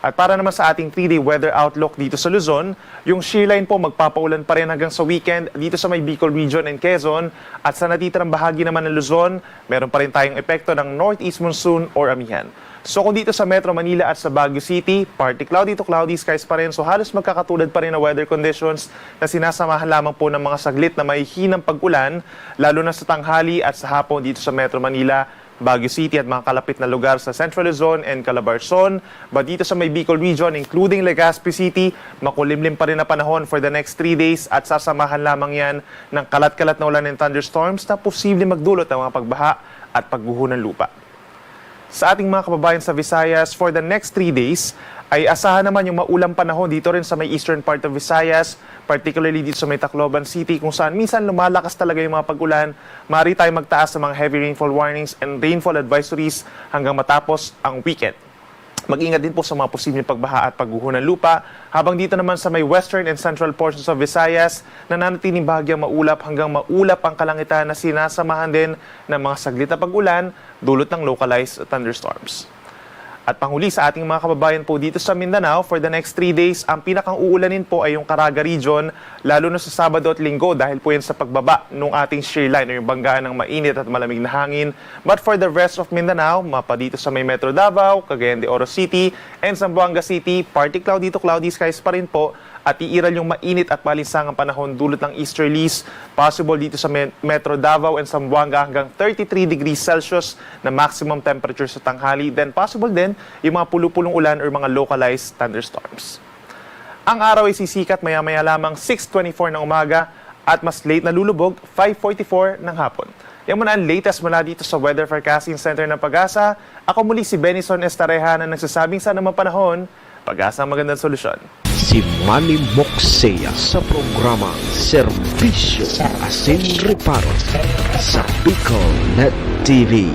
At para naman sa ating three-day weather outlook dito sa Luzon, yung shear line po magpapaulan pa rin hanggang sa weekend dito sa may Bicol Region and Quezon. At sa natitirang bahagi naman ng Luzon, meron pa rin tayong epekto ng northeast monsoon or amihan. So kung dito sa Metro Manila at sa Baguio City, partly cloudy to cloudy skies pa rin. So halos magkakatulad pa rin na weather conditions na sinasamahan lamang po ng mga saglit na mahihinang pag-ulan, lalo na sa tanghali at sa hapon dito sa Metro Manila, Baguio City at mga kalapit na lugar sa Central Luzon and Calabarzon. But dito sa may Bicol Region, including Legazpi City, makulimlim pa rin na panahon for the next three days at sasamahan lamang yan ng kalat-kalat na ulan and thunderstorms na posibleng magdulot ng mga pagbaha at pagguho ng lupa. Sa ating mga kababayan sa Visayas, for the next three days, ay asahan naman yung maulang panahon dito rin sa may eastern part of Visayas, particularly dito sa may Tacloban City, kung saan minsan lumalakas talaga yung mga pag-ulan. Maaari tayong magtaas sa mga heavy rainfall warnings and rainfall advisories hanggang matapos ang weekend. Mag-ingat din po sa mga posibleng pagbaha at pagguho ng lupa, habang dito naman sa may western and central portions of Visayas, nananatiling bahagyang maulap hanggang maulap ang kalangitan na sinasamahan din ng mga saglit na pag-ulan dulot ng localized thunderstorms. At panghuli, sa ating mga kababayan po dito sa Mindanao, for the next three days, ang pinakang uulanin po ay yung Caraga Region, lalo na sa Sabado at Linggo dahil po yan sa pagbaba ng ating shear line o yung banggaan ng mainit at malamig na hangin. But for the rest of Mindanao, mapa dito sa may Metro Davao, Cagayan de Oro City, and Zamboanga City, partly cloudy to cloudy skies pa rin po at iiral yung mainit at malinsangang panahon dulot ng easterlies, possible dito sa Me-, Metro Davao and Zamboanga hanggang thirty-three degrees Celsius na maximum temperature sa tanghali. Then possible din yung mga pulo-pulong ulan or mga localized thunderstorms. Ang araw ay sisikat maya-maya lamang six twenty-four ng umaga at mas late na lulubog five forty-four ng hapon. Yan muna ang latest mula dito sa Weather Forecasting Center ng PAGASA. Ako muli si Benison Estareha na nagsasabing sana mapanahon, PAGASA ang magandang solusyon. Si Manny Moxea sa programang Serbisyo Asin Reparo sa Bicol Net T V.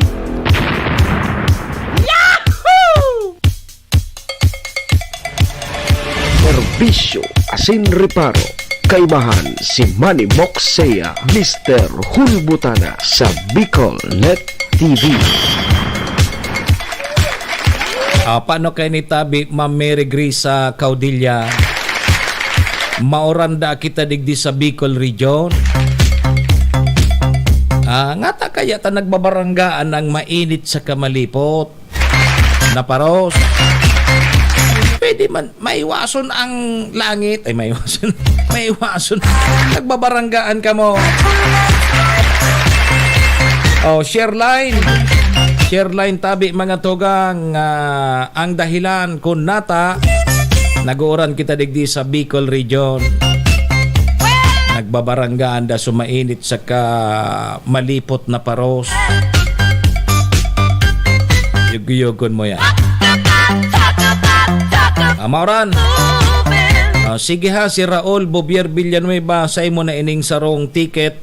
Serbisyo Asin Reparo. Kaibahan si Manny Moxea, Mister Hulbutana sa Bicol Net T V. Ah, paano kaini tabi, Ma'am Mary Grace sa Caudilla? Mauranda kita digdi sa Bicol Region. Ah, ngata kaya ta nagbabaranggaan ang mainit sa kamalipot na paros? Pwede man, maiwason ang langit. Ay, maiwason. Maiwason. Nagbabaranggaan ka mo. Oh, share line. Share line tabi, mga tugang, ah, ang dahilan kun nata nag-uuran kita digdi sa Bicol Region. Nagbabaranggaan da sumainit saka malipot na paros. Yugyugon mo yan. Ah, maoran. Ah, sige ha, si Raul Bobier Villanueva, sa imo na ining sarong ticket,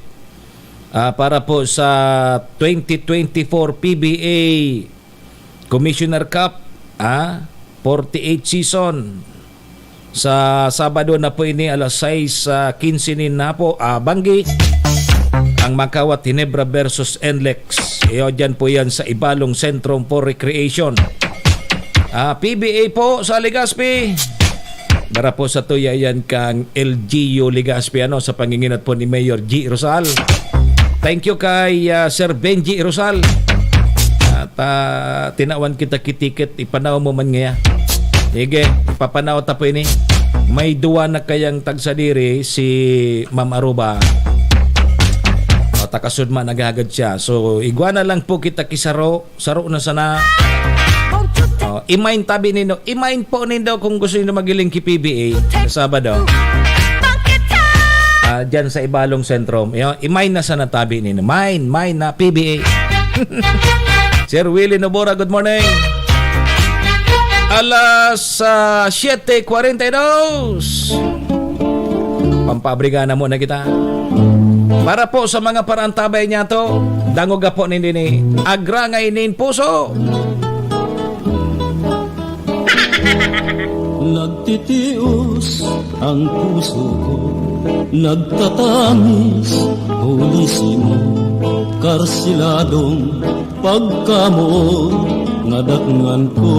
ah, para po sa twenty twenty-four P B A Commissioner Cup, ah, forty-eight season. Sa Sabado na po ini, alas sais, ah, quince nin hapo, ah, banggi ang Makawa at Ginebra versus N L E X. Iyo, dyan po yan sa Ibalong Centrum for Recreation. Ah, P B A po sa Legazpi. Dara po sa tuya yan kang L G U Legazpi, ano, sa panginginot po ni Mayor G Rosal. Thank you kay, ah, Sir Benji Rosal. At, ah, tinawan kita ki ticket, ipanaw mo man ngaya. Sige, ipapanaw ta po ini. May duwa na kayang tagsadiri, si Ma'am Aruba. O, takasud man, naghagad siya. So, igwa na lang po kita ki saro. Saro na sana. Oh, i-mine tabi nindo. I-mine po nindo kung gusto nindo magiling ki P B A sa Sabado. Ah, dyan sa Ibalong Centrum. Yo, i-mine na sana tabi nindo. Mine, mine na P B A. Sir Willie Nobora, good morning. Alas, ah, siete cuarenta y dos. Pampabriga na muna kita. Para po sa mga parantabay niya to, dangog po nin dini, agrangay nin puso. Nagtitios ang puso ko, nagtatamis huli simo, karsiladong pagkamoot na dakngan ko.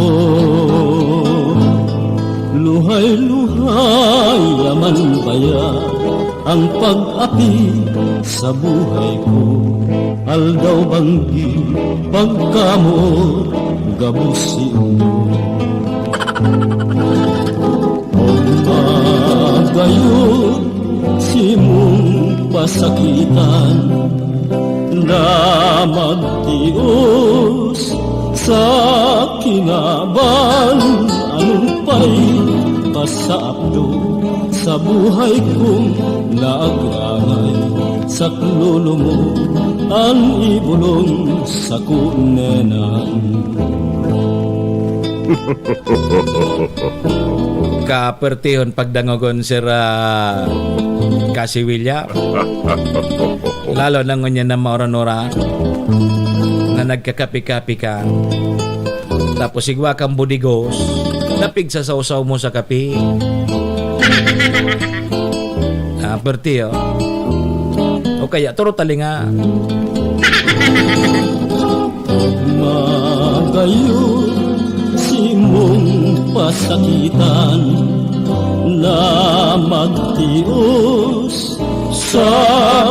Luhay-luhay, yaman baya ang pag-api sa buhay ko. Aldaw banggi, pagkamoot, gabos si Undo. Magayod simong pasakitan na magtios sa kinaban, anong pay pasaapdo sa buhay kong naagrangay, saklolo mo an ibulong sa kunenan. Kapertihon pagdangogon, Sir, ah, Cassie William. Lalo na ngunyan na mauran-uran na nagkakapi-kapi ka. Tapos igwa kang budigos, napigsasaw-saw mo sa kape. Ah, perti, oh. O kaya, turo talinga. Magayon simong pasakitan na magtios sa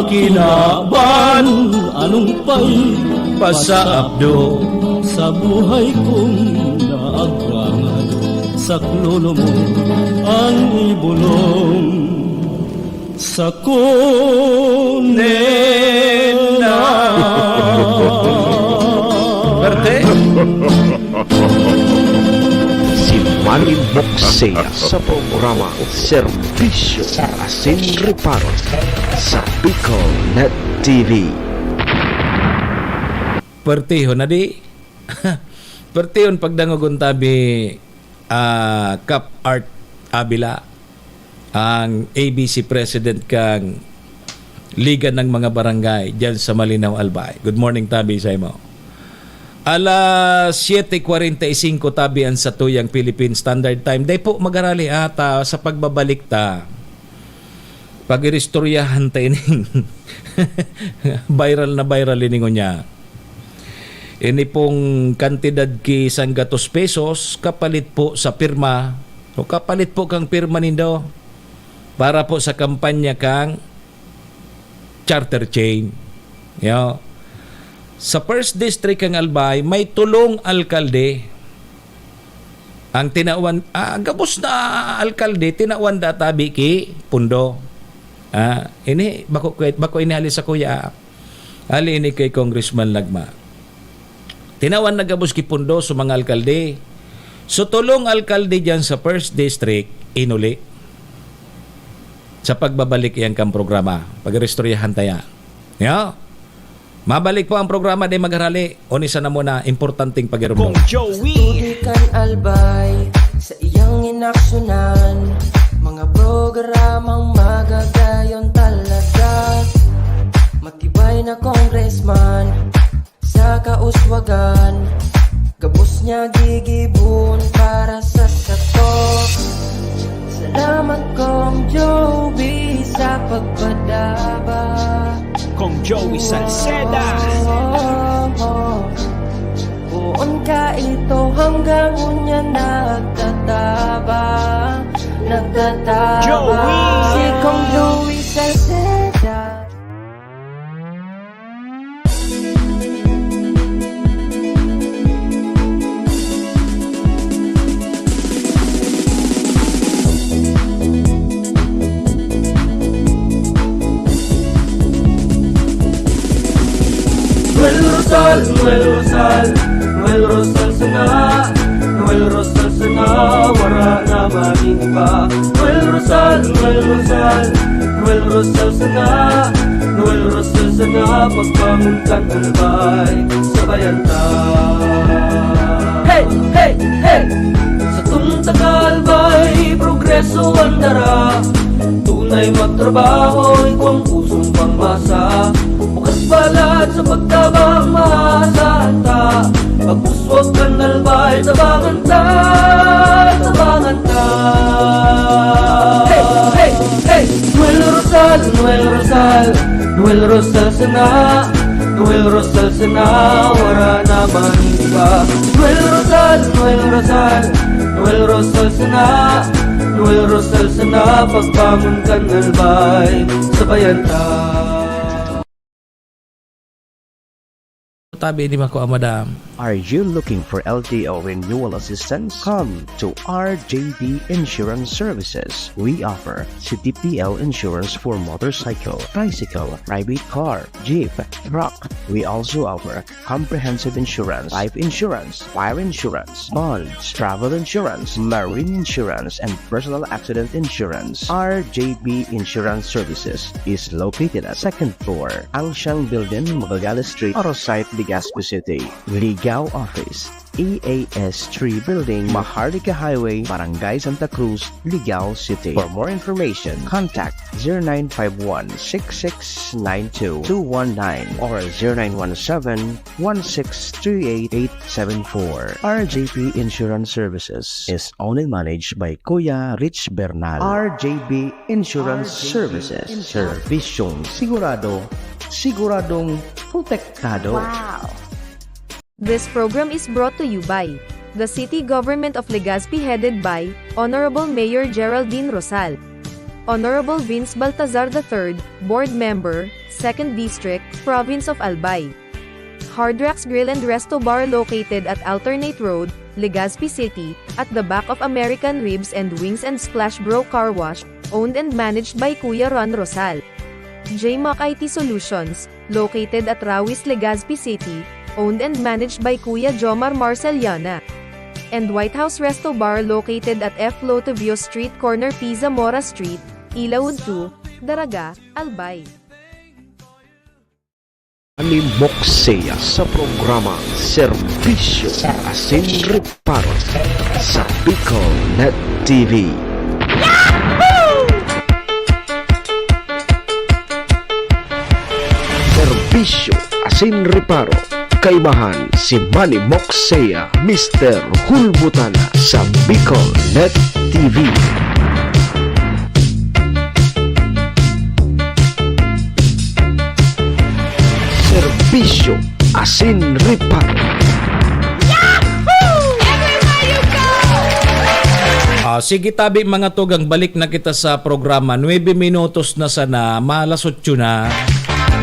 kinaban, anong pay pasaapdo sa buhay kong naagrangay, saklolo mo ang ibulong sa kunena. Perte. Si Manny Moxea sa programa Serbisyo Asin Reparo sa Bicol Net T V. Pertihon na di. Pertihon pagdangogon tabi, ah, Kap Art Avila. ang A B C President kan Liga ng mga Barangay diyan sa Malinaw, Albay. Good morning, tabi sa imo. Alas siyete kwarenta y singko tabi an satuyang Philippine Standard Time. Dai po magarali ata sa pagbabalik ta. Pag-iristoryahan ta ining viral na viral ini ngunyan. Ini pong kantidad ki sanggatos pesos kapalit po sa pirma o kapalit po kang pirma nindo para po sa kampanya kang charter chain. Yo. Sa First District kang Albay, may tulong alkalde. Ang tinawan, ah, gabos na alkalde, tinawan da tabi ki pundo. Ah, ini, bako, bako ini hali sa kuya. Hali ini kay Congressman Lagma. Tinawan na gabos ki pundo sa mga alkalde. So, tulong alkalde diyan sa First District, inuli sa pagbabalik iyan kang programa. Pag-iristoryahan ta yan. Yo. Mabalik po ang programa, di magarali. Unisa na muna, importanteng pag-irumdom. Kong Joey. Tubig kan Albay, sa iyang inaksyonan. Mga programang magagayon talaga. Matibay na congressman, sa kauswagan. Gabos niya gigibon para sa sato. Salamat, Kong Joey, sa pagpadaba. Kong Joey Salceda. Poon ka ito hanggang unya nagtataba, nagtataba. Joey! Si Kong Joey Salceda. Noel Rosal, Noel Rosal, Noel Rosal sana, Noel Rosal sana, wara na magin iba. Noel Rosal, Noel Rosal, Noel Rosal sana, Noel Rosal sana, pagbangon kan Albay, sabayan ta. Hey, hey, hey! Satong taga Albay, progreso an dara. Tunay magtrabaho, igwang pusong pangmasa. Bukas palad sa pagtabang, maasahan ta. Pag-uswag kan Albay, tabangan ta, tabangan ta. Hey, hey, hey! Noel Rosal, Noel Rosal, Noel Rosal sana, Noel Rosal sana, wara na man iba. Noel Rosal, Noel Rosal, Noel Rosal sana, Noel Rosal sana, pagbangon kan Albay, sabayan ta. Tabi ni Mako, ah, madam. Are you looking for L T O renewal assistance? Come to R J B Insurance Services. We offer C T P L insurance for motorcycle, tricycle, private car, jeep, truck. We also offer comprehensive insurance, life insurance, fire insurance, bonds, travel insurance, marine insurance, and personal accident insurance. R J B Insurance Services is located at second floor, Angsiang Building, Magallanes Street, Arosite, Legazpi City. Legal Office, E A S three Building, Maharlika Highway, Barangay Santa Cruz, Legazpi City. For more information, contact zero nine five one six six nine two two one nine or zero nine one seven one six three eight eight seven four. R J P Insurance Services is owned and managed by Kuya Rich Bernal. R J P Insurance Services. Servisyong sigurado, siguradong protektado. Wow! This program is brought to you by the City Government of Legazpi, headed by Honorable Mayor Geraldine Rosal, Honorable Vince Baltazar the third, Board Member, Second District, Province of Albay. Hard Rocks Grill and Resto Bar, located at Alternate Road, Legazpi City, at the back of American Ribs and Wings and Splash Bro Car Wash, owned and managed by Kuya Ron Rosal. J Mac I T Solutions, located at Rawis, Legazpi City, owned and managed by Kuya Jomar Marceliana. And White House Resto Bar, located at F Lotovio Street, corner P Zamora Street, Ilaud two, Daraga, Albay. Ani Moksea sa programa Serbisyo Asin Reparo sa Bicol Net T V. Serbisyo asin reparo. Kaibahan si Manny Moxea, Mister Hulbutana sa Bicol Net T V. Serbisyo asin reparo. Yahoo! Everywhere you go! Ah, sige tabi, mga tugang, balik na kita sa programa. Nuebe minutos na sana, malas otso na.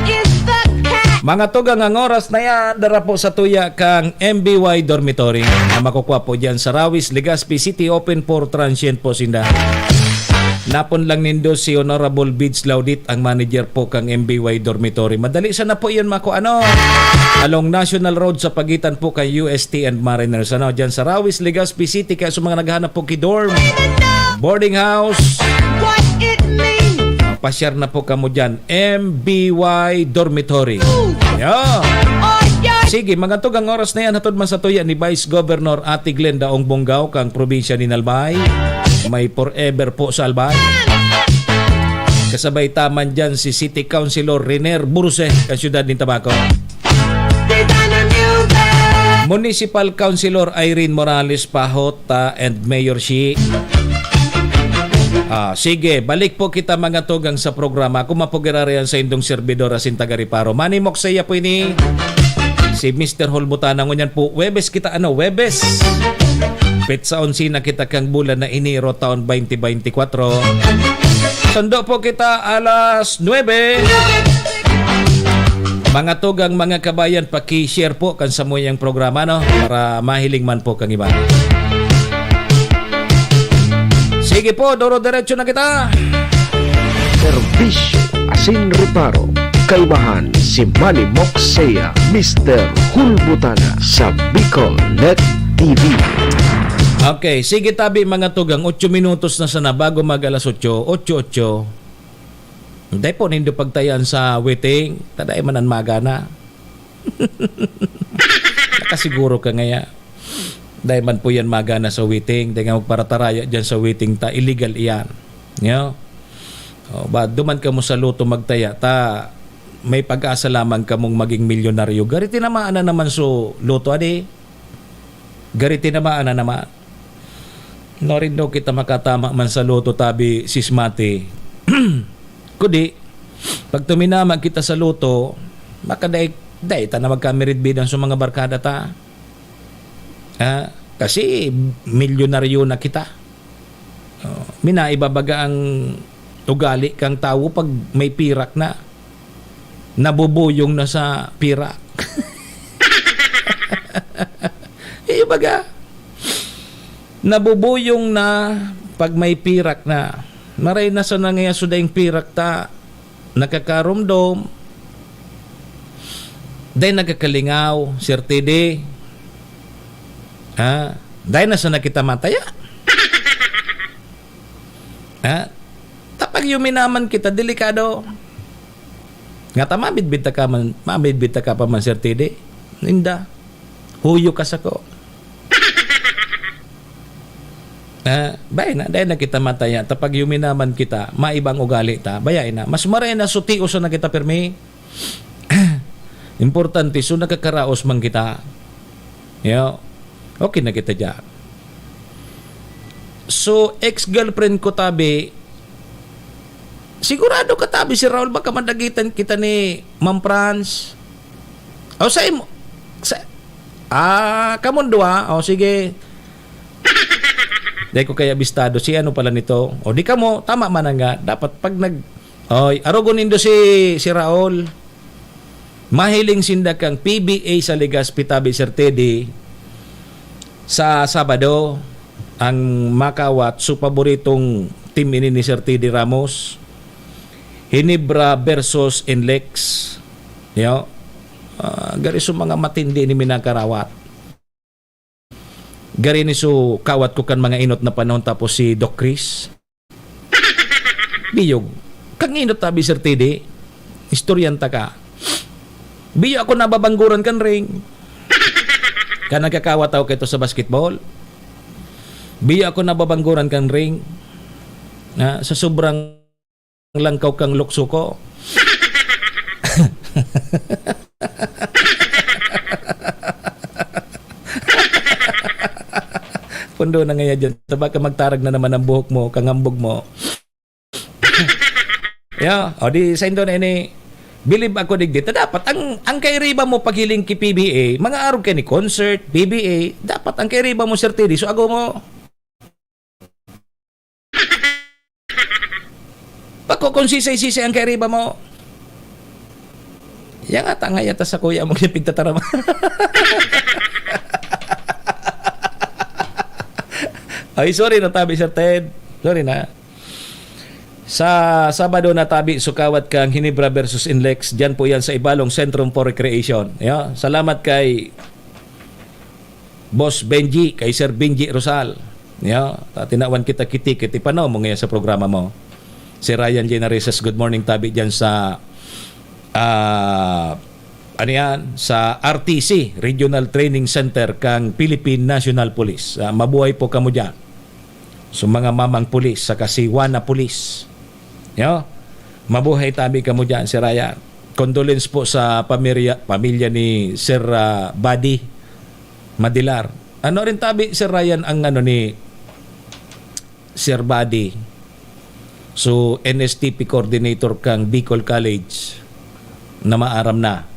Is the cat. Mga tugang, ang oras na yan, dara po sa tuya kang M B Y Dormitory na makukuha po dyan sa Rawis, Legazpi City, open for transient po sinda. Napon lang nindo si Honorable Bids Laudit, ang manager po kang M B Y Dormitory. Madali sana po yun, mako ano. Along National Road sa pagitan po kay U S T and Mariners. Ano, dyan sa Rawis, Legazpi City. Kaya sa mga naghahanap po ki dorm, boarding house, What it mean? Pasyar na po kamo dyan. M B Y Dormitory. Ooh. Yeah. Oh, yeah. Sige, mga tugang, oras na yan. Hatod man sa tuya ni Vice Governor Ate Glenda Ong Bongao kang probinsya ni Albay. May forever po sa Albay. Kasabay taman dyan si City Councilor Riner Burse, kan siyudad nin Tabaco. Municipal Councilor Irene Morales Pahot, ah, and Mayor Shi. Ah, sige, balik po kita, mga tugang, sa programa. Ako man po giraray an saindong servidor asin taga Reparo. Manny Moxea po ini. Si Mister Holbutana, ngunyan po, Webes kita, ano, Webes. Petsa onse na kita kang bulan na Enero, taon twenty twenty-four. Sundo po kita alas nuebe. Mga tugang, mga kabayan, paki-share po kan samuyang programa, no? Para mahiling man po kang iba. Sige po, duro-diretso na kita. Serbisyo asin reparo. Kaibahan si Manny Moxea, Mister Hulbutana sa Bicol Net T V. Okay, sige tabi, mga tugang, otso minutos na sana bago mag alas otso, otso otso. Dai po nindo pagtayan sa waiting, ta dai man an magana. Nakasiguro ka ngaya. Dai man po yan magana sa waiting. Dai nga magparataraya dyan sa waiting ta, illegal iyan. Yo? O, ba, duman kamo sa Lotto magtaya ta, may pag-asa lamang kamong maging milyonaryo. Gari tinamaan na naman so Lotto, adi? Gari tinamaan na naman. Narindo kita makatama man sa Lotto tabi, Sis Mati. Kudi, pag tuminama kita sa Lotto, baka dai, dai ta na magkamiridbidan sa mga barkada ta. Ha? Kasi milyonaryo na kita. Oh, minaiba baga ang ugali kang tawo pag may pirak na. Nabubuyong na sa pirak. Iyo baga, nabubuyong na pag may pirak na. Maray na sa nangaya so daing pirak ta, nakakarumdom, dai nagkakalingaw, Sir T D. Ha? Dai na sa nakita mataya. Ha? Tapag yuminaman kita, delikado. Nga ta, mabidbid ta ka man, mabidbid ta ka pa man, Sir T D. Ninda. Huyo ka sako. Ah, bay na, dai na kita mataya. Tapag yuminaman kita, maibang ugali ta. Bayai na. Mas maray na sutios na kita, pirmi. Importante, so nakakaraos man kita. Yo. Okay na kita dyan. So, ex-girlfriend ko, tabi, sigurado ka, tabi, si Raul, baka madagitan kita ni Ma'am Franz. O, sa imo, sa, ah, kamon duwa, o, sige. Dai ko kaya bistado, si ano pala nito. O, di kamo, tama man na nga. Dapat pag nag, oy, arogon nindo si, si Raul. Mahiling sinda kang P B A sa Legazpi, tabi, Sir Teddy, sa Sabado, ang makawat, so paboritong team ini ni Sir Teddy Ramos, Hinebra versus Inlex. Yo? Ah, gari so mga matindi ni minakarawat. Gari ni so kawat ko kan mga inot na panahon, tapos si Doc Chris. Biyog. Kang inot tabi, Sir Teddy. Istoryan ta ka. Biyo ako nababangguran kan ring. Kan nagkakawat ako kaito sa basketball. Biyo ako nababangguran kan ring. Na, sa sobrang langkaw kang lukso ko. Pundo na ngaya dyan. Tabaka magtarag na naman ang buhok mo, kangambog mo. Ya, o di, saindo na ini, bilib ako digdi. Ta dapat, ang, ang kairiba mo paghiling ki P B A, mga arog ka ni concert, P B A, dapat ang kairiba mo, Sir Teddy, so ago mo. Pako kung sisay-sisay ang kairiba mo. Yan nga, tanga yata sa kuya mo, yung pigtatarama. Ay, sorry na tabi, Sir Ted. Sorry na. Sa Sabado na tabi, sukawat kang Hinebra versus Inlex. Diyan po yan sa Ibalong Centrum for Recreation. Ya, salamat kay Boss Benji, kay Sir Benji Rosal. Ya, ta-, tinawan kita ki ticket, ipanaw mo ngayon sa programa mo. Si Ryan Genareses, good morning, tabi diyan sa, ah, ano yan? Sa R T C, Regional Training Center kang Philippine National Police. Ah, mabuhay po kamo diyan. So, mga mamang pulis, saka si Juana Pulis. Yo, mabuhay tabi kamo diyan, si Ryan. Condolence po sa pamilya, pamilya ni Sir, ah, Buddy Madilar. Ano rin tabi, Sir Ryan, ang ano ni Sir Buddy? So, N S T P coordinator kang Bicol College na maaram na.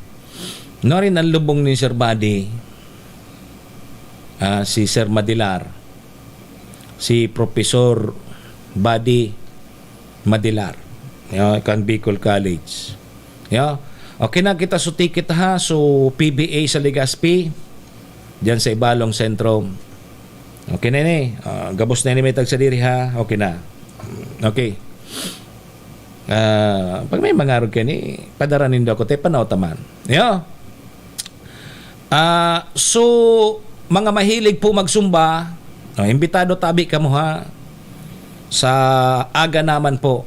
Ano rin ang lubong ni Sir Buddy? Ah, si Sir Madilar, si Professor Buddy Madilar. Yo, kan Bicol College. Yo. Okay na kita, so ticket ha. So, P B A sa Legazpi, diyan sa Ibalong Sentro. Okay na ini. Ah, gabos na ini may tagsa diri ha. Okay na. Okay. Ah, pag may mangarog ka ni, padara nindo ako, te, panaw taman. Yo. Ah, so, mga mahilig po magsumba, oh, imbitado tabi kamo ha, sa aga naman po,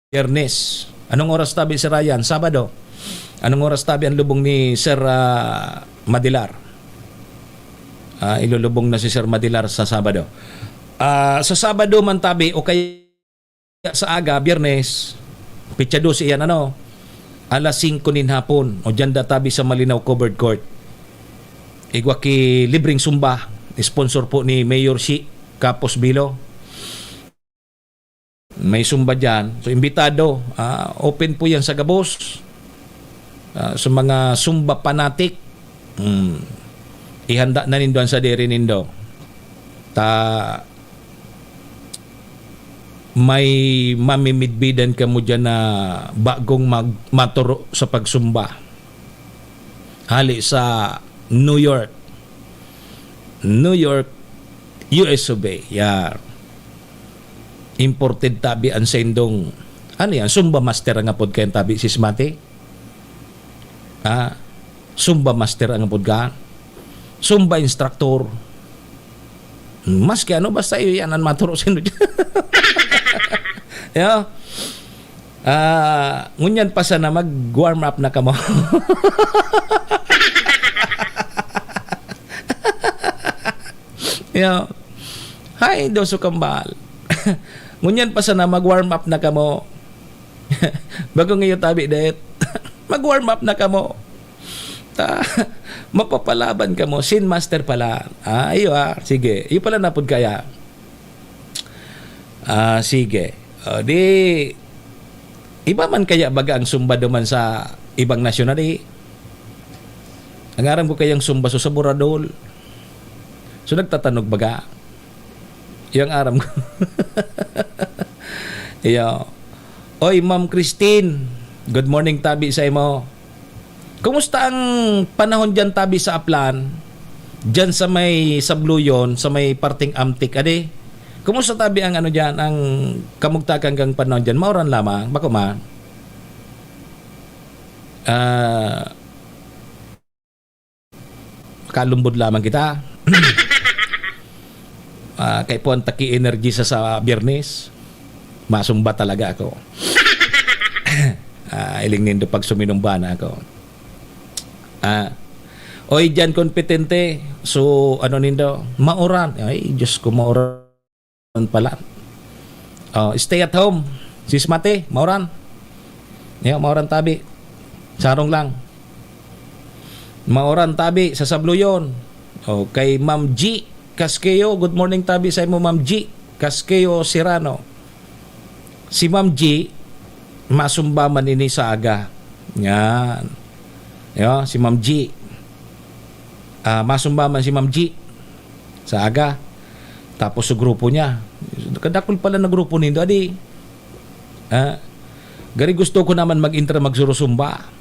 Biyernes. Anong oras tabi, si Ryan? Sabado. Anong oras tabi ang lubong ni Sir, ah, Madilar? Ah, ilulubong na si Sir Madilar sa Sabado. Ah, sa Sabado man tabi, o kaya sa aga, Biyernes, petsa dose iyan, ano, alas singko nin hapon, o diyan da tabi sa Malinao Covered Court. Igwa ki libreng sumba, sponsor po ni Mayor Shi Capos Bilo. May sumba diyan. So, imbitado, ah, open po yan sa gabos. Ah, sa mga sumba fanatic, hmm, ihanda na nindo ang sadiri nindo. Ta, may mamimidbidan kamo diyan na bagong mag-, maturo sa pagsumba. Hali sa New York. New York, U S of A. Yan. Imported tabi ang sendong, ano yan, Zumba master ang apod kayan tabi, Sis Mati? Ah, Zumba master ang apod ka? Zumba instructor. Maski ano, basta iyo yan ang maturo sa inyo. Yo. Ah, ngunyan pa sana mag-warm up na kamo. Yo. Hay, doso kambal. Ngunyan pa sana mag-warm up na kamo. Bago ngayon tabi, det. Mag-warm up na kamo. Ta, mapapalaban kamo. Scene master pala. Ah, iyo, ah. Sige. Iyo pala napod kaya. Ah, sige. O, di, iba man kaya baga ang sumba duman sa ibang nasyonal, eh? Ang aram ko kayang sumba so sa Boradol. So, nagtatanog baga. Yung aram ko. Iyo. Oy, Ma'am Christine. Good morning, tabi sa imo. Kumusta ang panahon diyan, tabi, sa Aplan? Diyan sa may Sabluyon, sa may parteng Amtik, adi? Kumusta, tabi, ang ano diyan, ang kamugtakan kang panahon diyan? Mauran lamang, bako man? Ah, kalumbod lamang kita. Ah, kay puwan taki energy sa, sa Biyernes. Masumba talaga ako. Ah, iling nindo pag suminumba na ako. Ah, oy, diyan kompetente. So, ano nindo? Mauran. Ay, Diyos ko, mauran pala. Oh, stay at home. Sis Mate, mauran. Yo, mauran tabi. Sarong lang. Maoran tabi sa Sabloyon. O, kay Ma'am G Casqueo, good morning tabi sa imo, Ma'am G Casqueo Serrano. Si Ma'am G, masumba man ini sa aga. Yan. Yo, si Ma'am G. Ah, masumba man si Ma'am G sa aga. Tapos sa grupo niya. Kadakul pala na grupo nindo, adi. Ah, gari gusto ko naman mag-intra magsurusumba.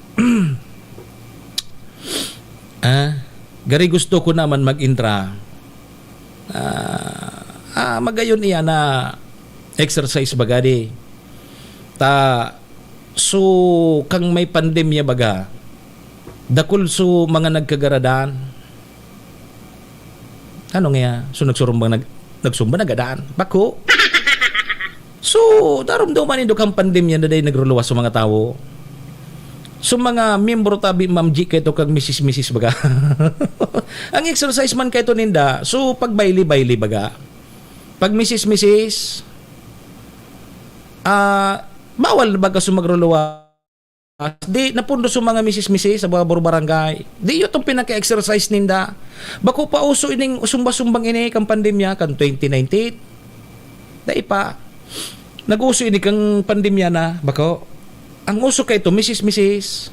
Ah, gari gusto ko naman mag-intra. Ah, ah, magayon iya na exercise baga di. Ta, so, kang may pandemya baga, dakul so mga nagkagaradan. Ano nga? So, nagsurumbang nag-, nagsumba, nagadan. Bako. So, darumduman nindo kang pandemya na dahil nagruluwas sa mga tawo. So, mga miyembro tabi, Ma'am G, kaito kang misis-misis baga. Ang exercise man kaito ninda, so, pag bayli-bayli baga. Pag misis-misis, ah, bawal baga sa magruluwas. Di napundo sa mga misis-misis sa mga barangay. Di yun itong pinaka-exercise ninda. Bako pa uso ining sumba-sumbang ini kan pandemya, kan twenty nineteen. Dai pa. Nag-uso ini kang pandemya na, bako. Ang uso kay ito, misis-misis.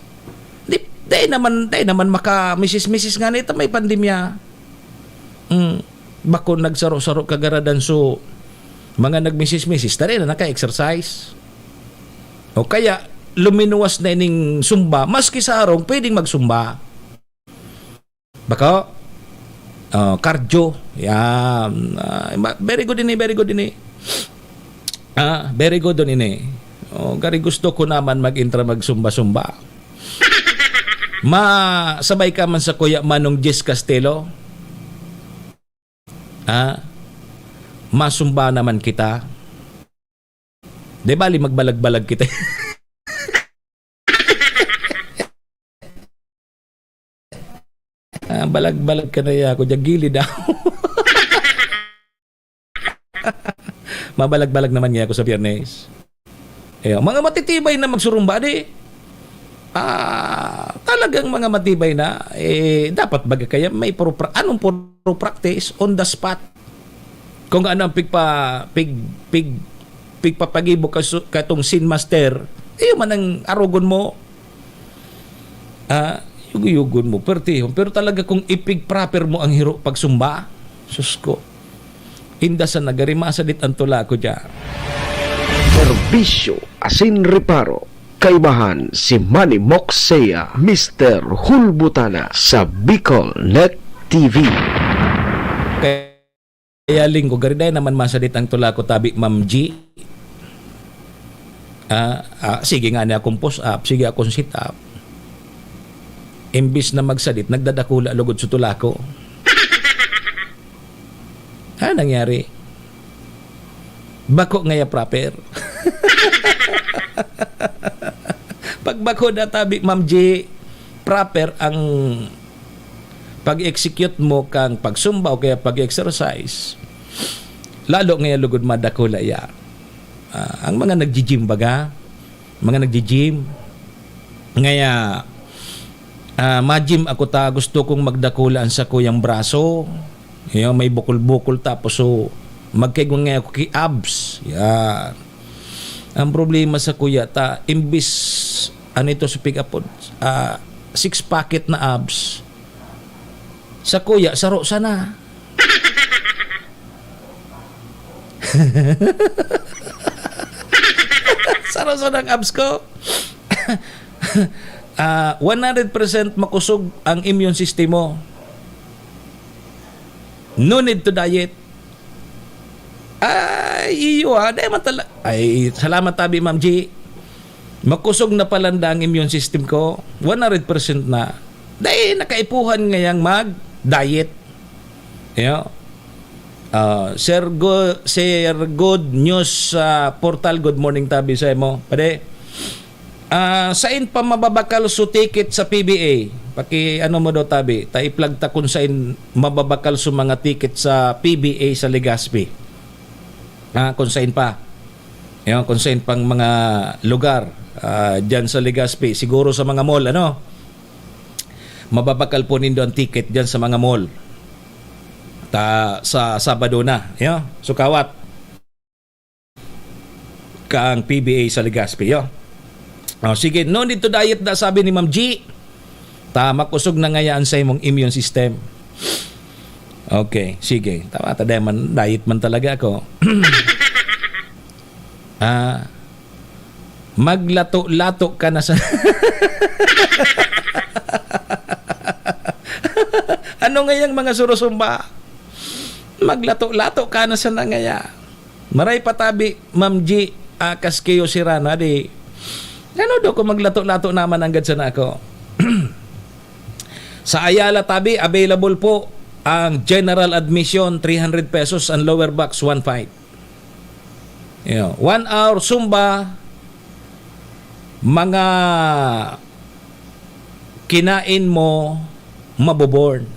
Di, dai naman, dai naman maka misis-misis nga nito may pandemya. Mm. Bako nagsaro-saro kagaradan so mga nagmisis-misis, tari na naka-exercise. O kaya, luminuwas na ining sumba, maski sa harong, pwedeng magsumba. Bako? Oh, cardio. Yan. Ah, ma-, very good ini, very good ini. Ah, very good don ini. Oh, gari gusto ko naman mag-intra magsumba-sumba. Masabay ka man sa Kuya Manong Jess Castelo. Ah, masumba naman kita. Di bali, magbalag-balag kita. Ah, balag-balag ka na ya, ako dyan, gilid ako. Mabalag-balag naman nga ako sa Biyernes. Eh, mga matitibay na magsurumba, di. Ah, talagang mga matibay na, eh, dapat baga kaya may puro pra-, anong puro practice on the spot. Kung ano ang pigpa-, pig-, pig-, pigpapagibo ka su-, katong Zen Master, iyo man ang arogon mo. Ah, yugo-yugon mo, pertihon. Pero talaga kung ipig-proper mo ang hiro pagsumba, sus ko. Inda sa nagari, masadit ang tula ko dyan. Serbisyo asin reparo. Kaibahan si Manny Moxea, Mister Hulbutana sa Bicol Net T V. Kaya linggo, gari dai naman masadit ang tula ko tabi, Ma'am G. Ah, ah, sige nga niya akong push up, sige akong sit up. Imbis na magsadit, nagdadakula lugod sa tula ko. Ano nangyari? Bako ngaya proper. Pag bako na tabi, Ma'am G, proper ang pag-execute mo kang pagsumba o kaya pag-exercise, lalo ngaya lugod madakula ya. Ah, ang mga nagji-gym baga, mga nagji-gym, ngaya, ah, ma-gym ako ta, gusto kong magdakula ang sakuyang braso. Yung may bukol-bukol tapos so, magkaigwa nga ako ki abs. Yan. Ang problema sa kuya ta, imbis, ano ito sa pig-apod? Ah, six packet na abs. Sa kuya, saro sana. Saro sana ang abs ko. Ah, one hundred percent makusog ang immune system mo. No need to diet. Ay, iyo ha. Dahil matala-, ay, salamat tabi, Ma'am G. Makusog na palanda ang immune system ko. One hundred percent na. Dahil nakaipuhan ngayang mag-diet. Iyo. Ah, Sir Go-, Sir Good News sa Portal, good morning tabi sa imo. Pade, ah, sain pa mababakal so ticket sa P B A? Paki-ano mo daw tabi, ta i-plug ta kung sain mababakal so mga ticket sa P B A sa Legazpi. Ah, kung sain pa. Yan, kung saan pang mga lugar, ah, dyan sa Legazpi, siguro sa mga mall, ano? Mababakal po nindo ang ticket dyan sa mga mall. Ta, sa Sabado na, yo. So, kawat kang P B A sa Legazpi, yo. Oh, sige, no need to diet na, sabi ni Ma'am G. Ta, makusog na ngaya ang sa imong immune system. Okay, sige. Tama, ta, di man, diet man talaga ako. Ah, maglato-lato ka na sa ano ngayang mga surusumba? Maglato-lato ka na sana ngaya. Maray pa tabi, Ma'am G, akas kayo si Rana, di. Ano daw kung maglato-lato naman anggad sana ako? Sa Ayala tabi, available po ang general admission, three hundred pesos, ang lower box, one five. You know, one hour Zumba, mga kinain mo, maboborn.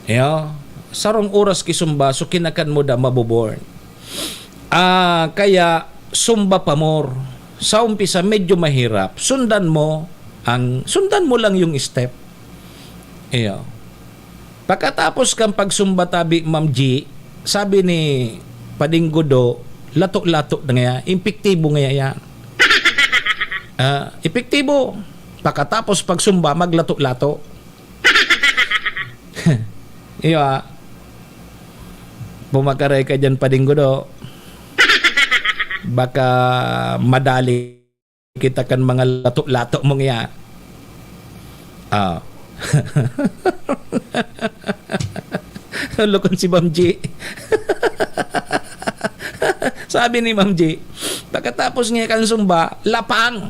You know, sarong oras ki Zumba, so kinakan mo da, maboborn. Ah, kaya Zumba pa more. Sa umpisa, medyo mahirap. Sundan mo ang, sundan mo lang yung step. Iyo. Pagkatapos kang pagsumba tabi, Ma'am G, sabi ni Pading Gudo, "Lato-lato na ngaya, epektibo ngaya yan." Ah, epektibo. Pagkatapos pagsumba, maglato-lato. Iyo, ah. Pumakaray ka dyan, Pading Gudo. Baka madali kita kan mga lato-lato mong iya. Ah. Lukon si Ma'am G. Sabi ni Ma'am G, pagkatapos niya kan sumba, lapang.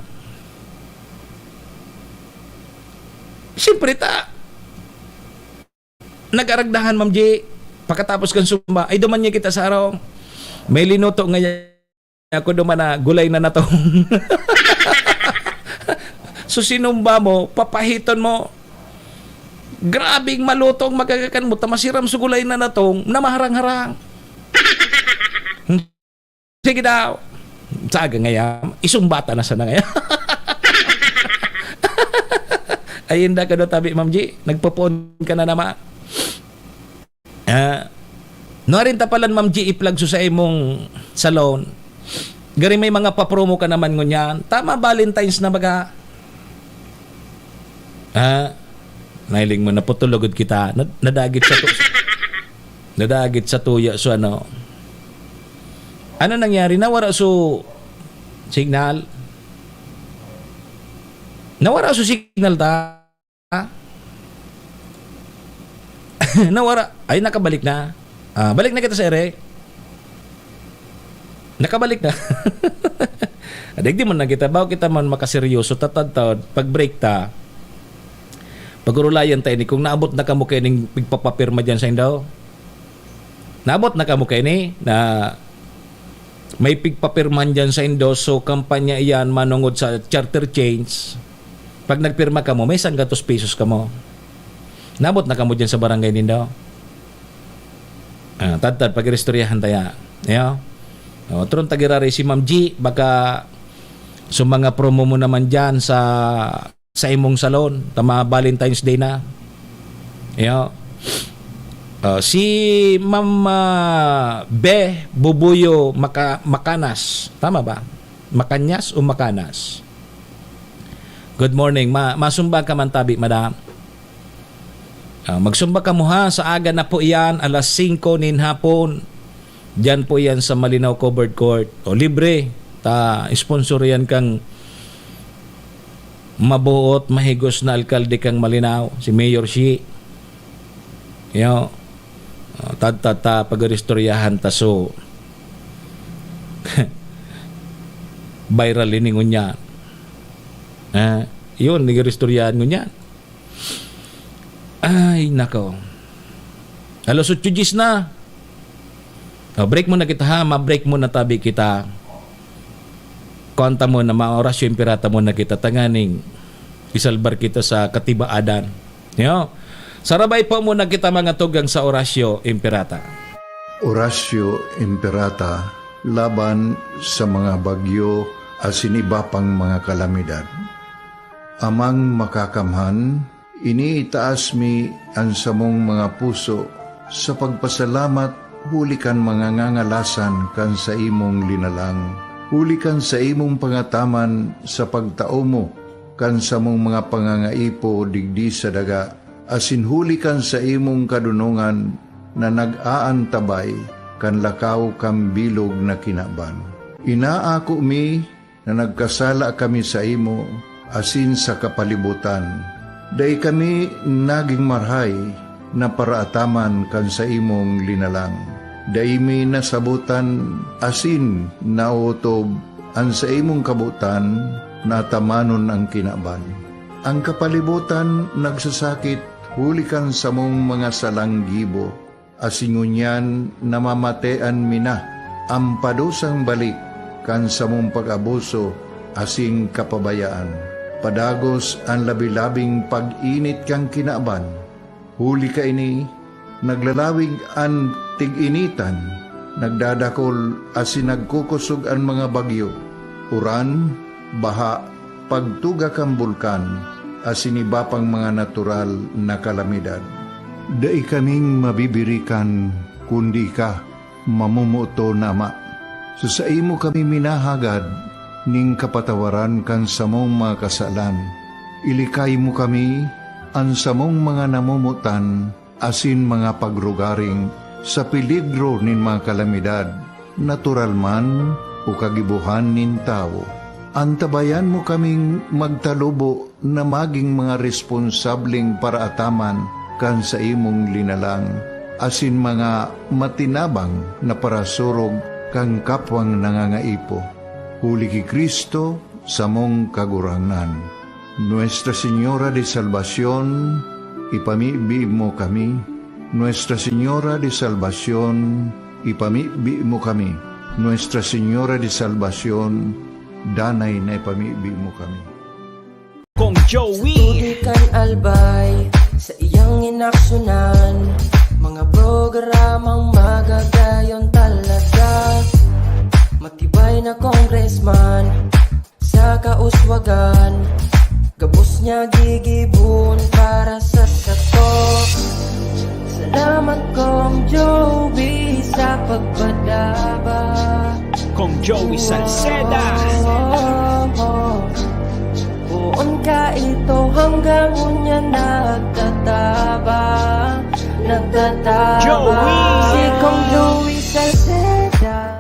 Siyempre ta, nag-aragdahan, Ma'am G, pagkatapos kan sumba, ay duman niya kita sa araw. May linuto nga ako duman na gulay na natong. So, sinumba mo, papahiton mo. Grabing malutong magagakan mo, ta masiram sa gulay na natong, na maharang-harang. Sige daw. Saga ngaya, isumbata na sana ngaya. Ay, hindi ka daw tabi, Ma'am G. Nagpo-phone ka na naman. Ah, nuarin ta palan, Ma'am G, i-plug so sa imong salon. Gari may mga papromo ka naman ngunyan. Tama, Valentine's na baga. Ah, nailing mo, naputulogod kita. Nad-, nadagit sa tu-, nadagit sa tuya. So ano? Ano nangyari? Nawara so signal? Nawara so signal ta? Nawara. Ay, nakabalik na. Ah, balik na kita sa ere. Nakabalik na. Adig, di man na kita. Bago kita man makaseryoso, tatadtad, pag-break ta, pag-urulayan ta ini, kung naabot na kamo kaining pigpapapirma dyan sa indo. Naabot na kamo kaini na may pigpapirmahan dyan sa indo, so kampanya iyan manongod sa charter change. Pag nagpirma kamo, may sanggatos pesos kamo. Nabot na kamo dyan sa barangay nindo? Ah, tadtad, pag-iristoryahan taya. Yo? O, tron tagirari si Ma'am G, baka sa mga promo mo naman dyan sa, sa imong salon, tama, Valentine's Day na. Yo? Ah, si Ma'am, ah, Be Bubuyo Maka-, Makanas. Tama ba? Makanyas o Makanas? Good morning. Ma-, masumba ka man tabi, madam. Ah, magsumba kamo ha, sa aga na po iyan, alas singko nin hapon. Diyan po iyan sa Malinao Covered Court. O, libre. Ta, sponsor yan kang mabuot, mahigos na alkalde kang Malinao, si Mayor Shi. Yo. Ah, tadtad ta, pag-iristoryahan ta, so. Viral ini ngunyan. Ah, yun, nag-iristoryahan ngunyan. Ay, nako. Alas otso diyes na. O, break muna kita, ha? Ma-break muna tabi kita. Kuwanta muna, ma-orasyo imperata muna kita tanganing isalbar kita sa katibaadan. Yo? Sarabay po muna kita, mga tugang, sa orasyo imperata. Orasyo imperata. laban sa mga bagyo asin iba pang mga kalamidad. Amang Makakamhan, iniitaas mi an samong mga puso sa pagpasalamat huli kan mga ngangalasan kan saimong linalang, huli kan saimong pangataman sa pagtao mo kan samong mga pangangaipo digdi sa daga, asin huli kan saimong kadonongan na nag-aantabay kan lakaw kan bilog na kinaban. Inaako mi na nagkasala kami saimo asin sa kapalibotan. Dai kami nagin marahay na paraataman kan saimong linalang. Dai mi nasabotan asin naotob an saimong kabotan na atamanon an kinaban. An kapalibotan nagsasakit huli kan samong mga salang gibo, asin ngunyan namamatean mi na an padusang balik kan samong pag-abuso asin kapabayaan. Padagos an labi-labing pag-init kan kinaban. Huli kaini, naglalawig an tig-initan, nagdadakol asin nagkukosog an mga bagyo, uran, baha, pagtuga kan bulkan, asin iba pang mga natural na kalamidad. Dai kaming mabibirikan, kundi ika, mamomoton na Ama. Sa saimo kami minahagad nin kapatawaran kan samong mga kasalan. Ilikay mo kami, an samong mga namomotan, asin mga pagrugaring sa peligro nin mga kalamidad, natural man o kagibohan nin tawo. Antabayan mo kaming magtalubo na magin mga responsableng paraataman kan saimong linalang, asin mga matinabang na parasurog kan kapwang nangangaipo. Huli ki Cristo, samong Kagurangnan. Nuestra Señora de Salvacion, ipamibi mo kami. Nuestra Señora de Salvacion, ipamibi mo kami. Nuestra Señora de Salvacion, danay na ipamibi mo kami. Kong Joey. Sa tubig kan Albay, sa iyang inaksyonan, mga programang magagayon talaga. Matibay na congressman, sa kauswagan, gabos niya gigibon para sa sato. Salamat, Kong Joey, sa pagpadaba. Kong Joey Salceda. Poon ka ito hanggang unya nagtataba, nagtataba. Joey! Si Kong Joey Salceda.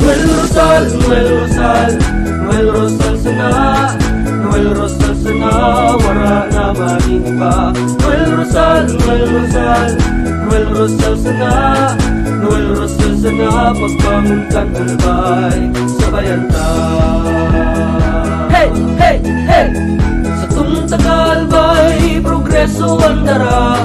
Noel Rosal, Noel Rosal, Noel Rosal sana, Noel Rosal sana, wara na maning iba. Noel Rosal, Noel Rosal, Noel Rosal sana, Noel Rosal sana, pagbangon kan Albay, sabayan ta. Hey, hey, hey! Satong taga Albay, progreso an dara.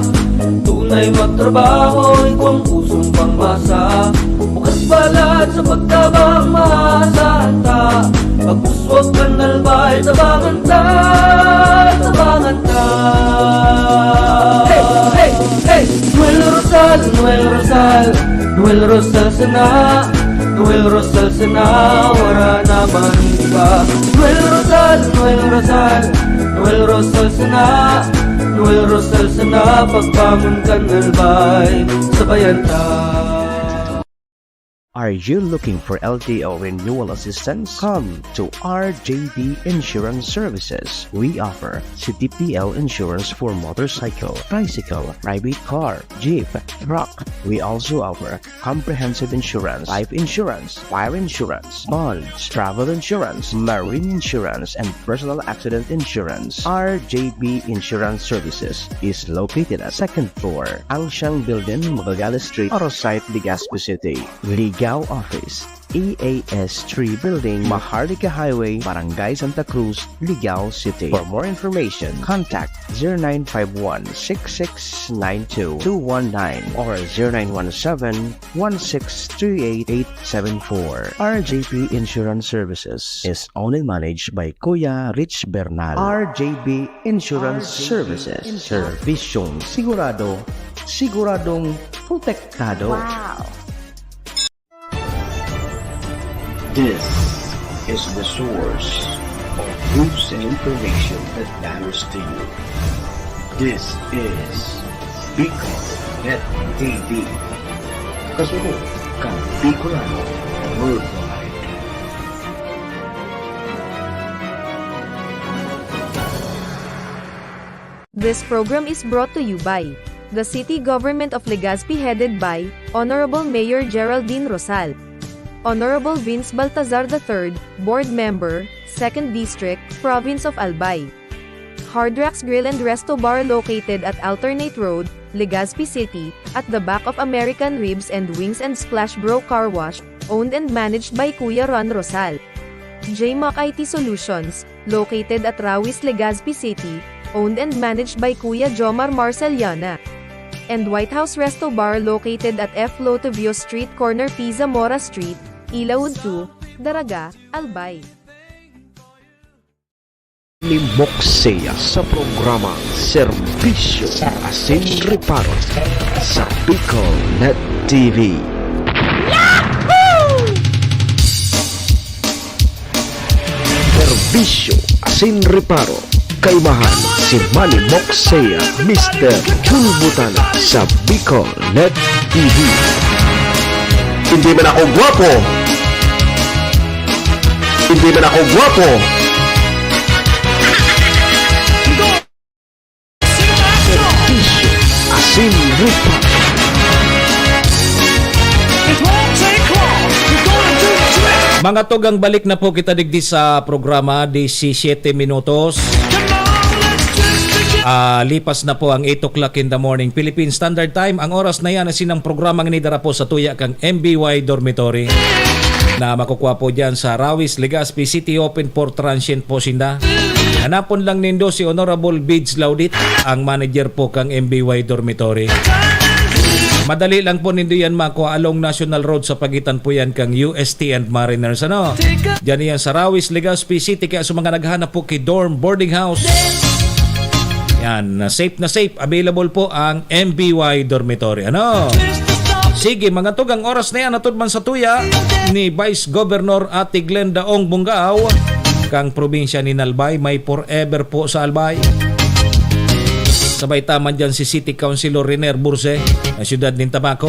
Tunay magtrabaho, igwang pusong pangmasa. Bukas balat sa pagtabang, maasahan ta. Pag-uswag kan Albay, tabangan ta, tabangan ta. Hey, hey, hey! Noel Rosal, Noel Rosal, Noel Rosal sana, Noel Rosal sana, wara na man iba. Noel Rosal, Noel Rosal, Noel Rosal sana, Noel Rosal sana, pagbangon kan Albay, sabayan ta. Are you looking for L T O renewal assistance? Come to R J B Insurance Services. We offer C T P L insurance for motorcycle, tricycle, private car, jeep, truck. We also offer comprehensive insurance, life insurance, fire insurance, bonds, travel insurance, marine insurance, and personal accident insurance. R J B Insurance Services is located at second floor, Angshang Building, Magallanes Street, Arosite, Legazpi City. Ligao Office, E A S three Building, Maharlika Highway, Barangay Santa Cruz, Ligao City. For more information, contact zero nine five one six six nine two two one nine or zero nine one seven one six three eight eight seven four. R J P Insurance Services is owned and managed by Kuya Rich Bernal. R J B Insurance Services. Servisyong sigurado, siguradong protektado. Wow! This is the source of news and information that matters to you. This is Bicol Net T V. Kasunod kan Bicolano Worldwide. This program is brought to you by the City Government of Legazpi, headed by Honorable Mayor Geraldine Rosal, Honorable Vince Baltazar the third, Board Member, Second District, Province of Albay. Hard Rocks Grill and Resto Bar, located at Alternate Road, Legazpi City, at the back of American Ribs and Wings and Splash Bro Car Wash, owned and managed by Kuya Ron Rosal. J Mac I T Solutions, located at Rawis, Legazpi City, owned and managed by Kuya Jomar Marceliana. And White House Resto Bar, located at F Lotovio Street, corner P Zamora Street, Ilaud two, Daraga, Albay. Ni Moksea sa programa Serbisyo asin Reparo sa Bicol Net T V. Serbisyo asin Reparo, kaimahan si Manny Moksea, Mister Kulbutana sa Bicol Net T V. Hindi man ako gwapo. Hindi man ako gwapo. Serbisyo asin Reparo. Mga tugang, balik na po kita digdi sa programa, disisiyete minutos. Ah, lipas na po ang eight o'clock in the morning, Philippine Standard Time. Ang oras na yan, asin ang programang ini dara po sa tuya kang M B Y Dormitory na makukuha po dyan sa Rawis, Legazpi City. Open for transient po sinda. Hanapon lang nindo si Honorable Bids Laudit, ang manager po kang M B Y Dormitory. Madali lang po nindo yan makuha along National Road sa pagitan po yan kang U S T and Mariners, ano? Diyan yan sa Rawis, Legazpi City. Kaya sa mga naghanap po kay dorm boarding house, yan, na safe na safe, available po ang M B Y Dormitory, ano? Sige, mga tugang, oras na yan, atod man sa tuya ni Vice Governor Ate Glenda Ong Bungao, kang probinsya ni Albay, may forever po sa Albay. Sabay taman dyan si City Councilor Riner Burse, ang siyudad nin Tabaco.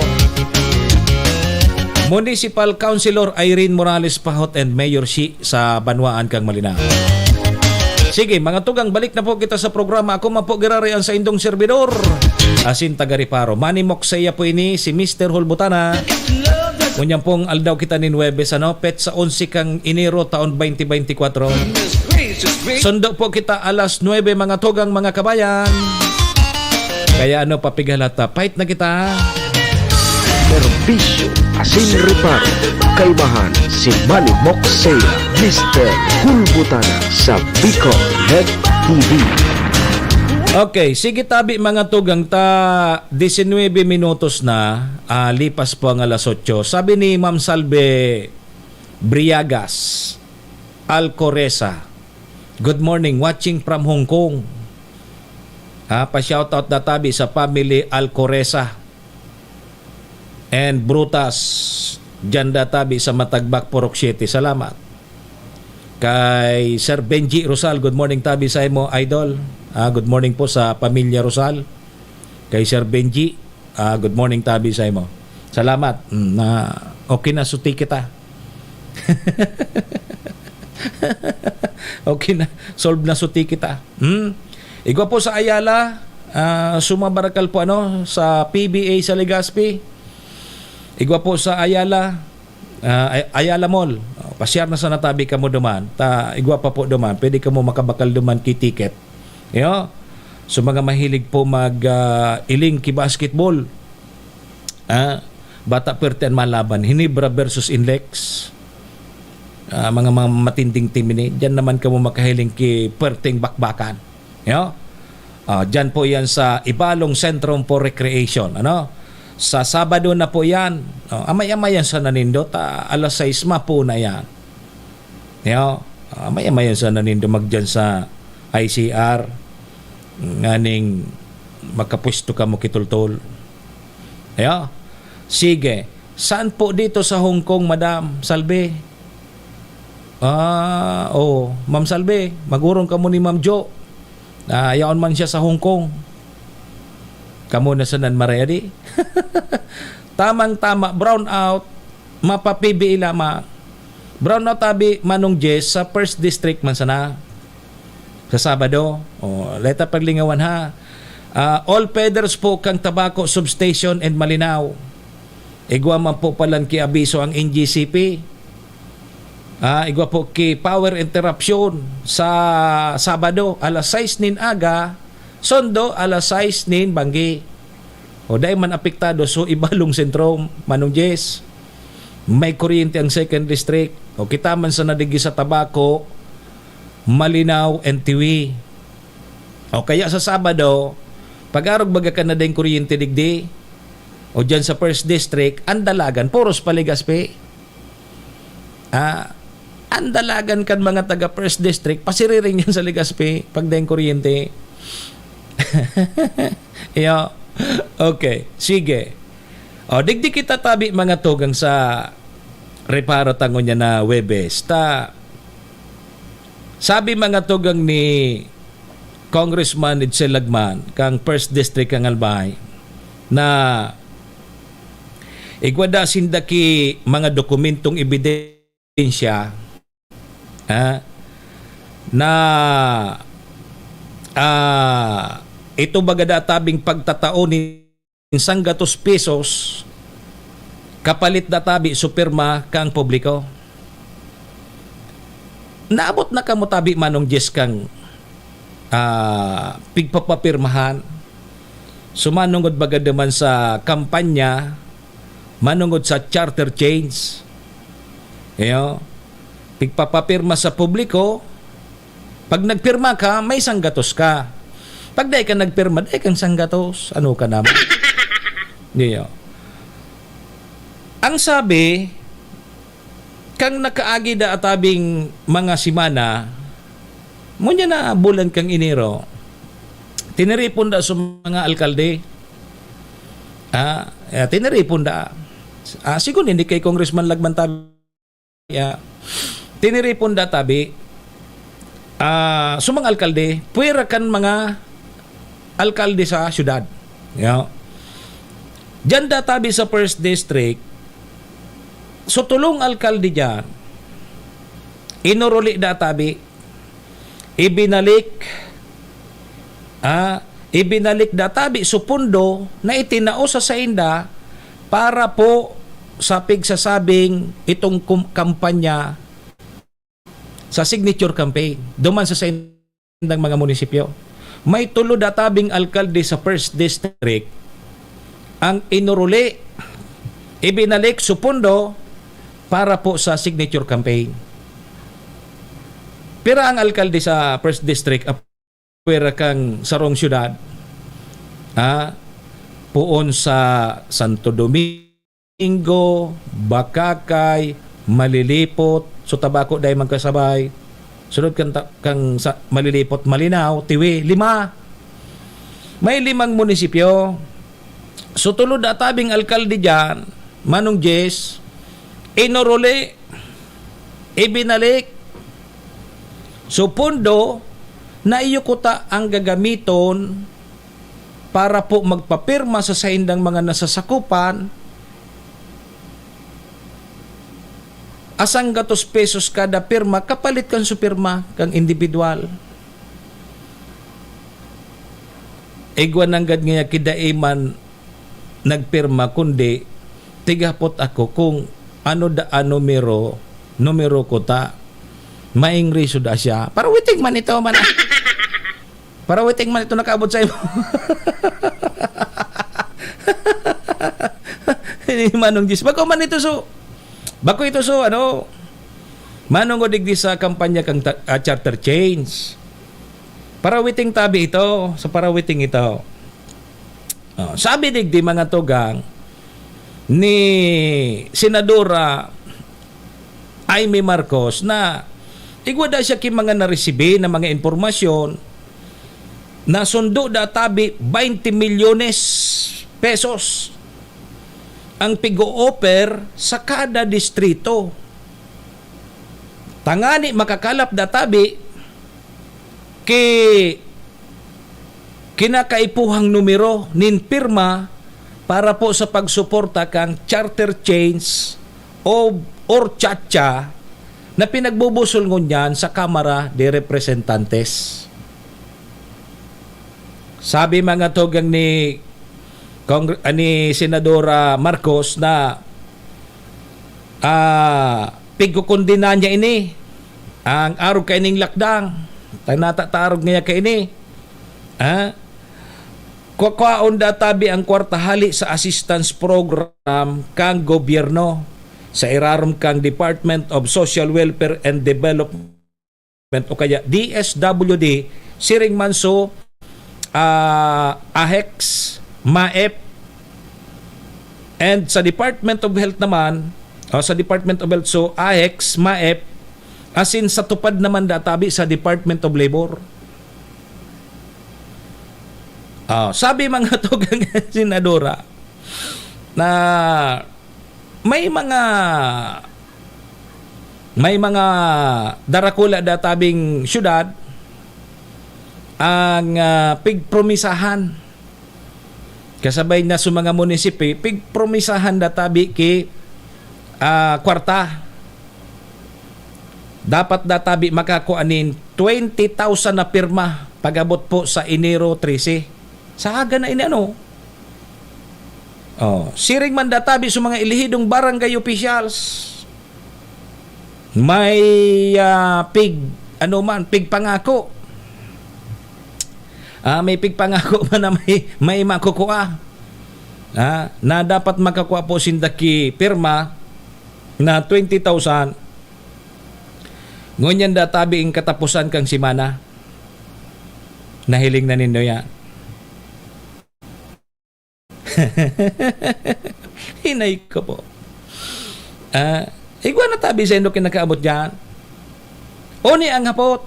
Municipal Councilor Irene Morales Pahot and Mayor Shi sa Banwaan kang Malinao. Sige, mga tugang, balik na po kita sa programa. Ako man po, giraray ang saindong servidor, asin taga Reparo, Manny Moksea po ini, si Mister Hulbutana. Ngunyan pong aldaw kita nin Huwebes, ano, petsa onse kang Enero, taon twenty twenty-four. Sundo po kita alas nuebe, mga tugang, mga kabayan. Kaya ano, papigalata, pait na kita. Serbisyo asin Reparo, kaimahan si Manny Moksea, Mister Kulbutana sa Bicol Net T V. Okay, sige tabi, mga tugang, ta disinwebe minutos na, ah, lipas po ang alas otso. Sabi ni Ma'am Salve Briagas Alcoreza, "Good morning, watching from Hong Kong." Ah, pa-shoutout da tabi sa family Alcoreza and Brutas, dyan da tabi sa Matagbak, Purok Siete. Salamat. Kay Sir Benji Rosal, good morning tabi sa imo, idol. Ah, good morning po sa pamilya Rosal. Kay Sir Benji, ah, good morning tabi sa imo. Salamat. Mm, na okay na suti kita. Okay na, solve na suti kita. Hmm? Igwa po sa Ayala, ah, sumabarakal po, ano, sa P B A sa Legazpi. Igwa po sa Ayala, ah, Ay-, Ayala Mall. Oh, pasyar na sana tabi kamo duman. Ta, igwa pa po duman. Pwede kamo makabakal duman ki ticket. Yo. So, mga mahilig po mag, ah, iling ki basketball. Ah, Bata Puwerte an malaban. Hinebra versus Inlex. ah, mga, mga matinding team ini, diyan naman kamo makahiling ki perting bakbakan. Yo? Ah, diyan po yan sa Ibalong Centrum for Recreation. Ano? Sa Sabado na po yan. Oh, amay-amay yan sa nanindot. Ah, alas sais mapo na yan. Yo? Ah, amay-amay yan sa nanindot magdiyan sa I C R. Nganing makapwesto kamo kitultol. Yo? Sige. Saan po dito sa Hong Kong, Madam Salve? Ah, oo. Ma'am Salve, magurong kamo ni Ma'am Jo. Ah, yaon man siya sa Hong Kong. Kamo na sa nan maredi. Tamang-tama, brown out, mapapibi lamang. Brown out tabi, Manong Jess, sa First District man sana. Sa Sabado. O, leta paglingawan ha. Ah, all feathers po kang Tabaco Substation and Malinao. Igwa man po palan ki abiso ang N G C P. Ah, igwa po ki power interruption sa Sabado, alas sais nin aga, Sundo, alas sais nin banggi. O, dai man apektado, so, Ibalong Sentro, Manong Jess. May kuryente ang Second District. O, kita man sa nadigi sa Tabaco, Malinao, and Tiwi. O kaya sa Sabado, pag-arog baga ka na ding kuryente digdi, o dyan sa First District, ang dalagan, puros pa Legazpi. Ah, ang dalagan kan mga taga First District, pasiriring yan sa Legazpi, pag dai kuryente. Iyo. Okay, sige. O, digdi kita tabi mga tugang sa reparo ta ngunyan na Huwebes. Ta, sabi mga tugang ni Congressman Edsel Lagman, kang First District kang Albay, na igwa da sinda ki mga dokumentong ebidensya, ha, na, ah, ito baga da tabing pagtatao nin sanggatos pesos kapalit da tabi so pirma kang publiko. Naabot na kamo tabi, Manong Jess, kang, ah, pigpapapirmahan? Sumanungod baga duman sa kampanya, manungod sa charter change. Iyo, pigpapapirma sa publiko, pag nagpirma ka, may sanggatos ka. Pag dai ka nagpirma, dai kang sanggatos. Ano ka naman? Iyo. Ang sabi, kang nakaagi da atabing mga semana, ngunyan na bulan kang Enero, tiniripon da sa mga alkalde. Ah, eh, tiniripon da. Ah, sigon ini kay Congressman Lagman tabi, ah, tiniripon da tabi, ah, sa mga alkalde, puwera kan mga alkalde sa syudad. Yo. Diyan da tabi sa First District, so tulong alkalde diyan, inuruli da tabi, ibinalik, ah, ibinalik da tabi so pondo na itinao sa sainda para po sa pigsasabing itong kum-, kampanya sa signature campaign duman sa saindang mga munisipyo. May tulo da tabing alkalde sa First District ang inuruli, ibinalik so pondo para po sa signature campaign. Pira ang alkalde sa First District, apwera kang sarong syudad? Ha? Poon sa Santo Domingo, Bacacay, Malilipot. So, Tabaco dai magkasabay. Sunod kan ta-, kang sa Malilipot, Malinao, Tiwi, lima. May limang munisipyo. So, tulo da tabing alkalde diyan, Manong Jess, inuruli, ibinalik. So, pondo na iyo kuta ang gagamiton para po magpapirma sa saindang mga nasasakupan, asang gatos pesos kada pirma kapalit kan supirma kang individual. Igwa nanggad ngaya ki dai man nagpirma, kundi tighapot ako kung ano da an numero, numero ko ta. Maingri suda siya. Para witing man ito, man. Para witing man ito nakaabot sa imo. Ini Manong Jis. Bako man ito so, bako ito so, ano, Manongod digdi sa kampanya kan ta-, ah, charter change. Parawiting tabi ito, sa parawiting ito. Oh, sabi digdi, mga tugang, ni Senadora Imee Marcos na igwa daw siya ki mga naresibi na mga impormasyon na sundo daw tabi twenty milyones pesos ang pig-o-offer sa kada distrito. Tangani makakalap daw tabi ki kinakaipuhang numero nin pirma para po sa pagsuporta kan charter change o, or CHACHA na pinagbubusol ngunyan sa Kamara de Representantes. Sabi, mga tugang, ni Congre-, ah, ni Senadora Marcos na, ah, pigkukundina niya ini, ang arog kaining lakdang. Tanata ta arog niya kaini. Ha? Kukwaon daw tabi ang kwarta hali sa assistance program kang gobyerno sa irarom kang Department of Social Welfare and Development o kaya D S W D, siring man so, ah, AHEX, MAEP, and sa Department of Health naman, o sa Department of Health, so AHEX, MAEP, asin sa TUPAD naman daw tabi sa Department of Labor. Ah, sabi, mga tugang, senadora, na may mga, may mga darakula daw tabing syudad ang, ah, pigpromisahan. Kasabay na sa mga munisipyo, pigpromisahan daw tabi ki, ah, kwarta. Dapat daw tabi makakua nin twenty thousand na pirma pag-abot po sa Enero trese. Saga na ini, ano? Oh, siring man daw tabi sa mga elehidong barangay officials. May, ah, pig, ano man, pigpangako. Ah, may pigpangako man na may, may makukua. Ah, na dapat makakua po sinda ki pirma na twenty thousand. Ngunyan daw tabi ang katapusan kang semana. Nahiling na nindo yan. Hinay ko po. Ah, igwa na tabi sa indo kinakaabot dyan. Oni ang hapot,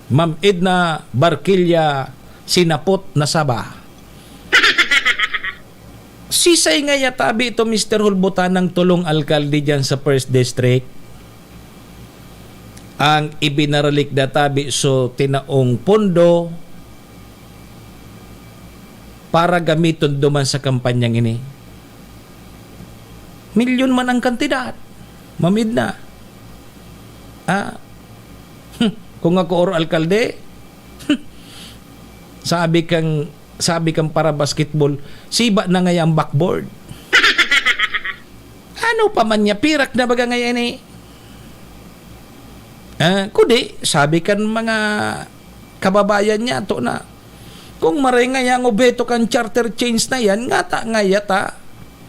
Ma'am Edna Barquilla Sinapot na Saba. Sisay ngaya tabi ito, Mister Hulbutan, ng tulong alkalde dyan sa First District? Ang ibinaralik daw tabi so tinaong pondo para gamiton duman sa kampanyang ini. Milyon man ang kantidad. Mamid na. Ah, hmm, kung ako or alkalde, hmm, sabi kang, sabi kang para basketball, siba na ngaya ang backboard. Ano pa man niya, pirak na baga ngayon eh. Ah, kundi, sabi kan mga kababayan niya, to na, kung maray ngaya ang obheto kan charter change na yan, ngata ngaya ta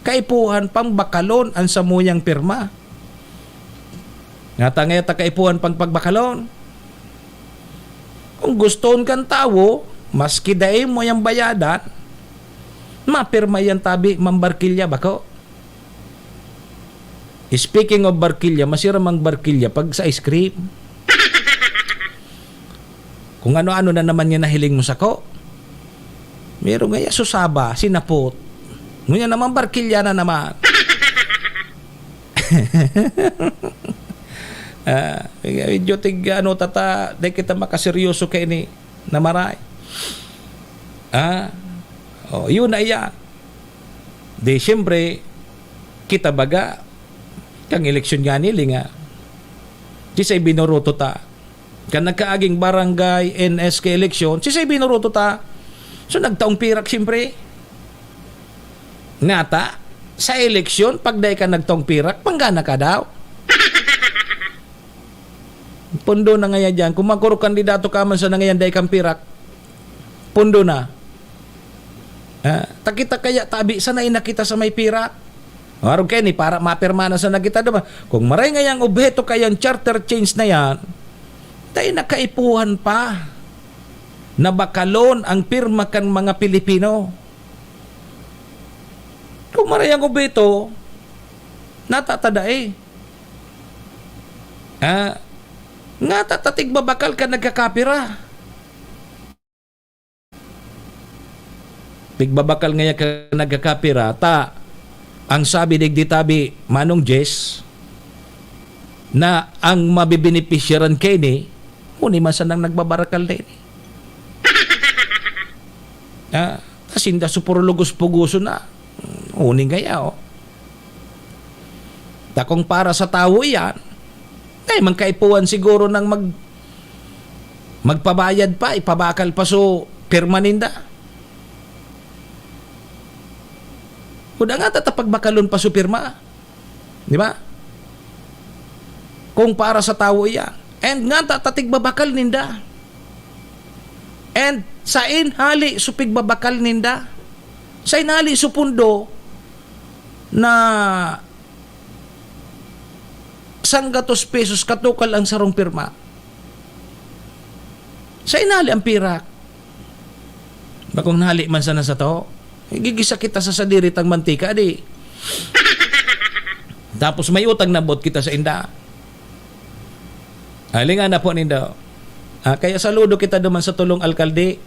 kaipuhan pang bakalon ang samuyang pirma. Ngata ngaya ta kaipuhan pang pagbakalon. Kung gustoon kan tawo, maski dai mo yang bayadan, mapirma yan tabi, Ma'am Barquilla, bako? Speaking of Barquilla, masira mang Barquilla pag sa ice cream. Kung ano-ano na naman yung nahiling mo sako. Meron ngaya susaba, sinapot. Ngunyan naman, Barquilla na naman. Ah, medyo tig-, ano, tata, di kita makaseryoso kay ni na maray. Ah, oh, yun na iyan. Di, siyempre, kita baga, kang eleksyon nga nili nga, di sa ibinuruto ta. Kan nagkaaging barangay, N S K eleksyon, si sa ibinuruto ta. So, nagtaong pirak, siyempre. Ngata, sa eleksyon, pag dai ka nagtaong pirak, panggana ka daw. Pundo na ngaya diyan. Kung magkuro kandidato ka man sa nangayan, dai kang pirak, pundo na. Ah, takita kaya tabi, sanay na kita sa may pirak. Arog kaini, para mapirma na sana kita duman. Kung maray ngayang obheto kayang charter change na yan, dai na kaipuhan pa na bakalon ang pirma kan mga Pilipino. Kung maray ang obheto, natatada eh. Ah, nga tatatig babakal ka nagkakapira. Tigbabakal ngaya ka nagkakapira, ta ang sabi digdi tabi, Manong Jess, na ang mabebenepisyaran kaini, huni man sanang nagbabarakal na ini. Ah, ta sinda su puro lugos-pugoso na. Huni ngaya, oh. Ta kung para sa tawo iyan, ay, mangkaipuhan siguro nang mag-, magpabayad pa, ipabakal pa su pirma ninda. Kuda nga ta, ta pagbakalon pa su pirma. Di ba? Kung para sa tawo iyan. And nga ta, ta tigbabakal ninda. And sain hali su pigbabakal ninda? Sain hali su pundo na sanggatos pesos katukal ang sarong pirma? Sain hali ang pirak? Bakong hali man sana sato, gigisa kita sa sadiri tang mantika, di. Tapos may utang na buot kita sainda. Hilinga na po nindo. Ah, kaya saludo kita duman sa tolong alkalde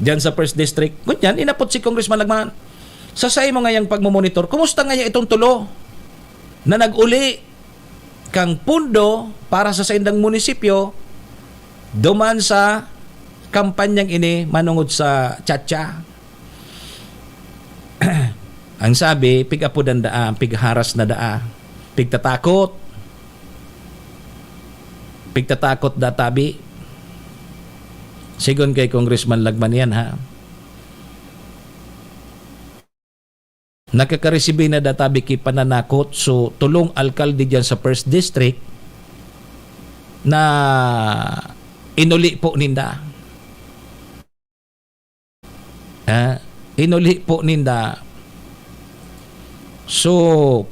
diyan sa First District. Ngunyan, inapod si Congressman Lagman. Sa saimo ngayang pagmomonitor, kumusta ngaya itong tolo na nag-uli kang pundo para sa saindang munisipyo duman sa kampanyang ini manongod sa Chacha? Ang sabi, pig-apodan daa, pigharas na daa, pigtatakot. Pigtatakot da tabi. Sigon kay Congressman Lagman yan, ha? Nakakaresibi na da tabi ki pananakot so tolong alkalde diyan sa First District na inuli po ninda. Ha? Inuli po ninda so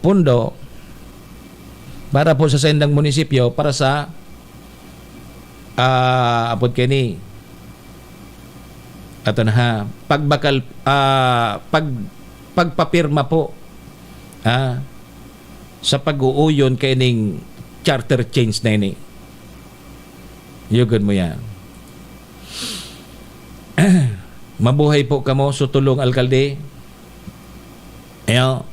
pundo para po sa saindang munisipyo para sa, ah, apod kaini, ato na ha, pagbakal, ah, pag-, pagpapirma po, ha, sa pag-uuyon kaining charter change na ini. Yugon mo yan. Mabuhay po kamo, so tolong alkalde. Ayo.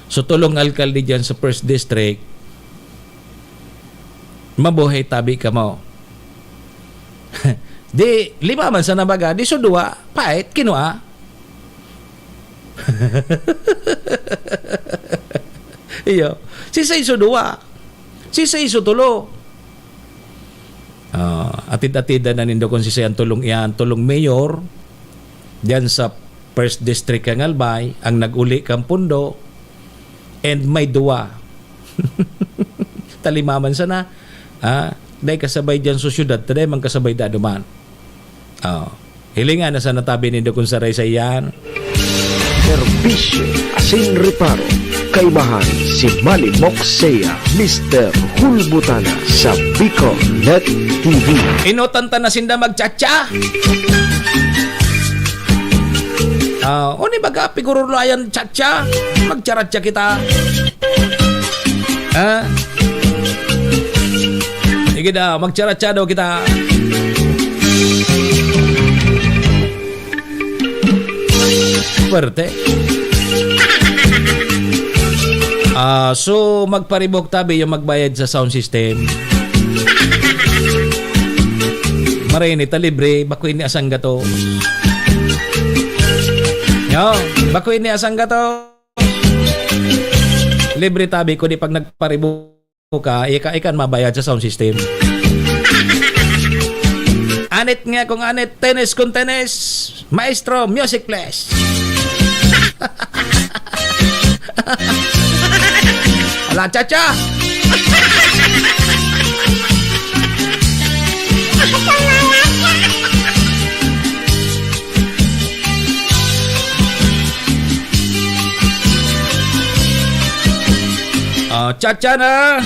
So tolong alkalde dyan sa First District. Mabuhay tabi kamo. Di, lima man sana baga, di so duwa, pait, kinua. Iyo. Si Saiso duwa. Si Saiso tulo. Ah, atid-atidan na nindo kung si Sayan tulong iyan, tulong mayor diyan sa First District kan Albay, ang nag-uli kan pundo, and may duwa. Talimaman sana. Ah, dai kasabay diyan sa syudad, ta dai man kasabay daduman. Oh. Hilinga na sana tabi nindo kun saray sa iyan. Serbisyo asin reparo, kaibahan si Malimok Seiya, Mister Hulbutana sa Bicol Net T V. Inutan ta na sinda magchatcha. Ah, o ni baga, pigurulayan chatcha. Magcharatcha kita. Ha? Sige daw, magcharatcha daw kita. Puwerte. Ah, so, magparibok tabi yung magbayad sa sound system. Maray ini ta libre, bako ini asang gato. Yo, bako ini asang gato. Libre tabi ko di pag nagparibok ka, ika, ika an mabayad sa sound system. Anit nga kung anit, tenis kung tenis. Maestro, music, please. Ala, cha-cha! Ah, cha-cha na!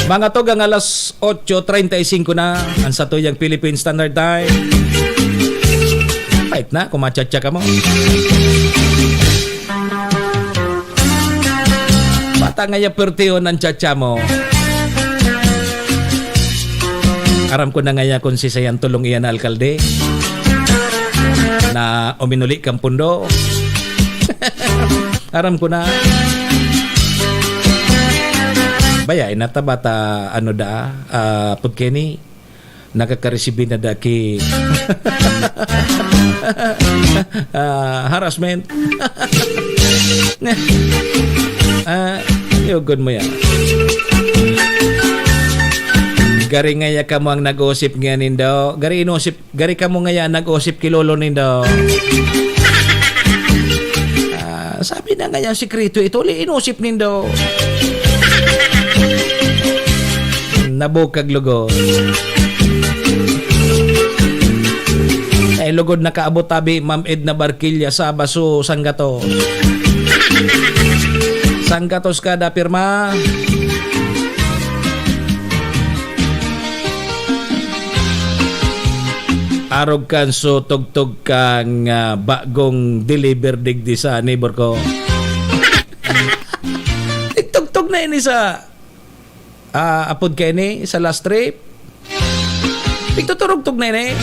Mga tugang, alas otso treinta y cinco na ang satuyang Philippine Standard Time. Pait na kung macha-cha kamo. Bata ngaya pertihon ang cha-cha mo. Aram ko na ngaya kung si sayang tulong iyan na alkalde na uminuli kang pundo. Aram ko na. Baya, inata bata, ano da, ah, pagkeni, nakakaresibi na da ki, ah, harassment. Ah, yugon mo yan. Gari ngaya kamo ang nag-usip nga nindo. Gari inusip Gari kamo ngaya nag-usip ki lolo nindo. Ah, sabi na ngaya sikreto ito, li inusip nindo. Nabukag lugod. Ay, lugod nakaabot tabi, Ma'am Edna Barquilla, Sabaso, Sanggato. Sanggatos kada pirma. Arog kan so tugtog kang, ah, bagong deliver digdi sa neighbor ko. Tugtog na ini sa, ah, apod kaini sa last trip. Pigtuturugtog na ini.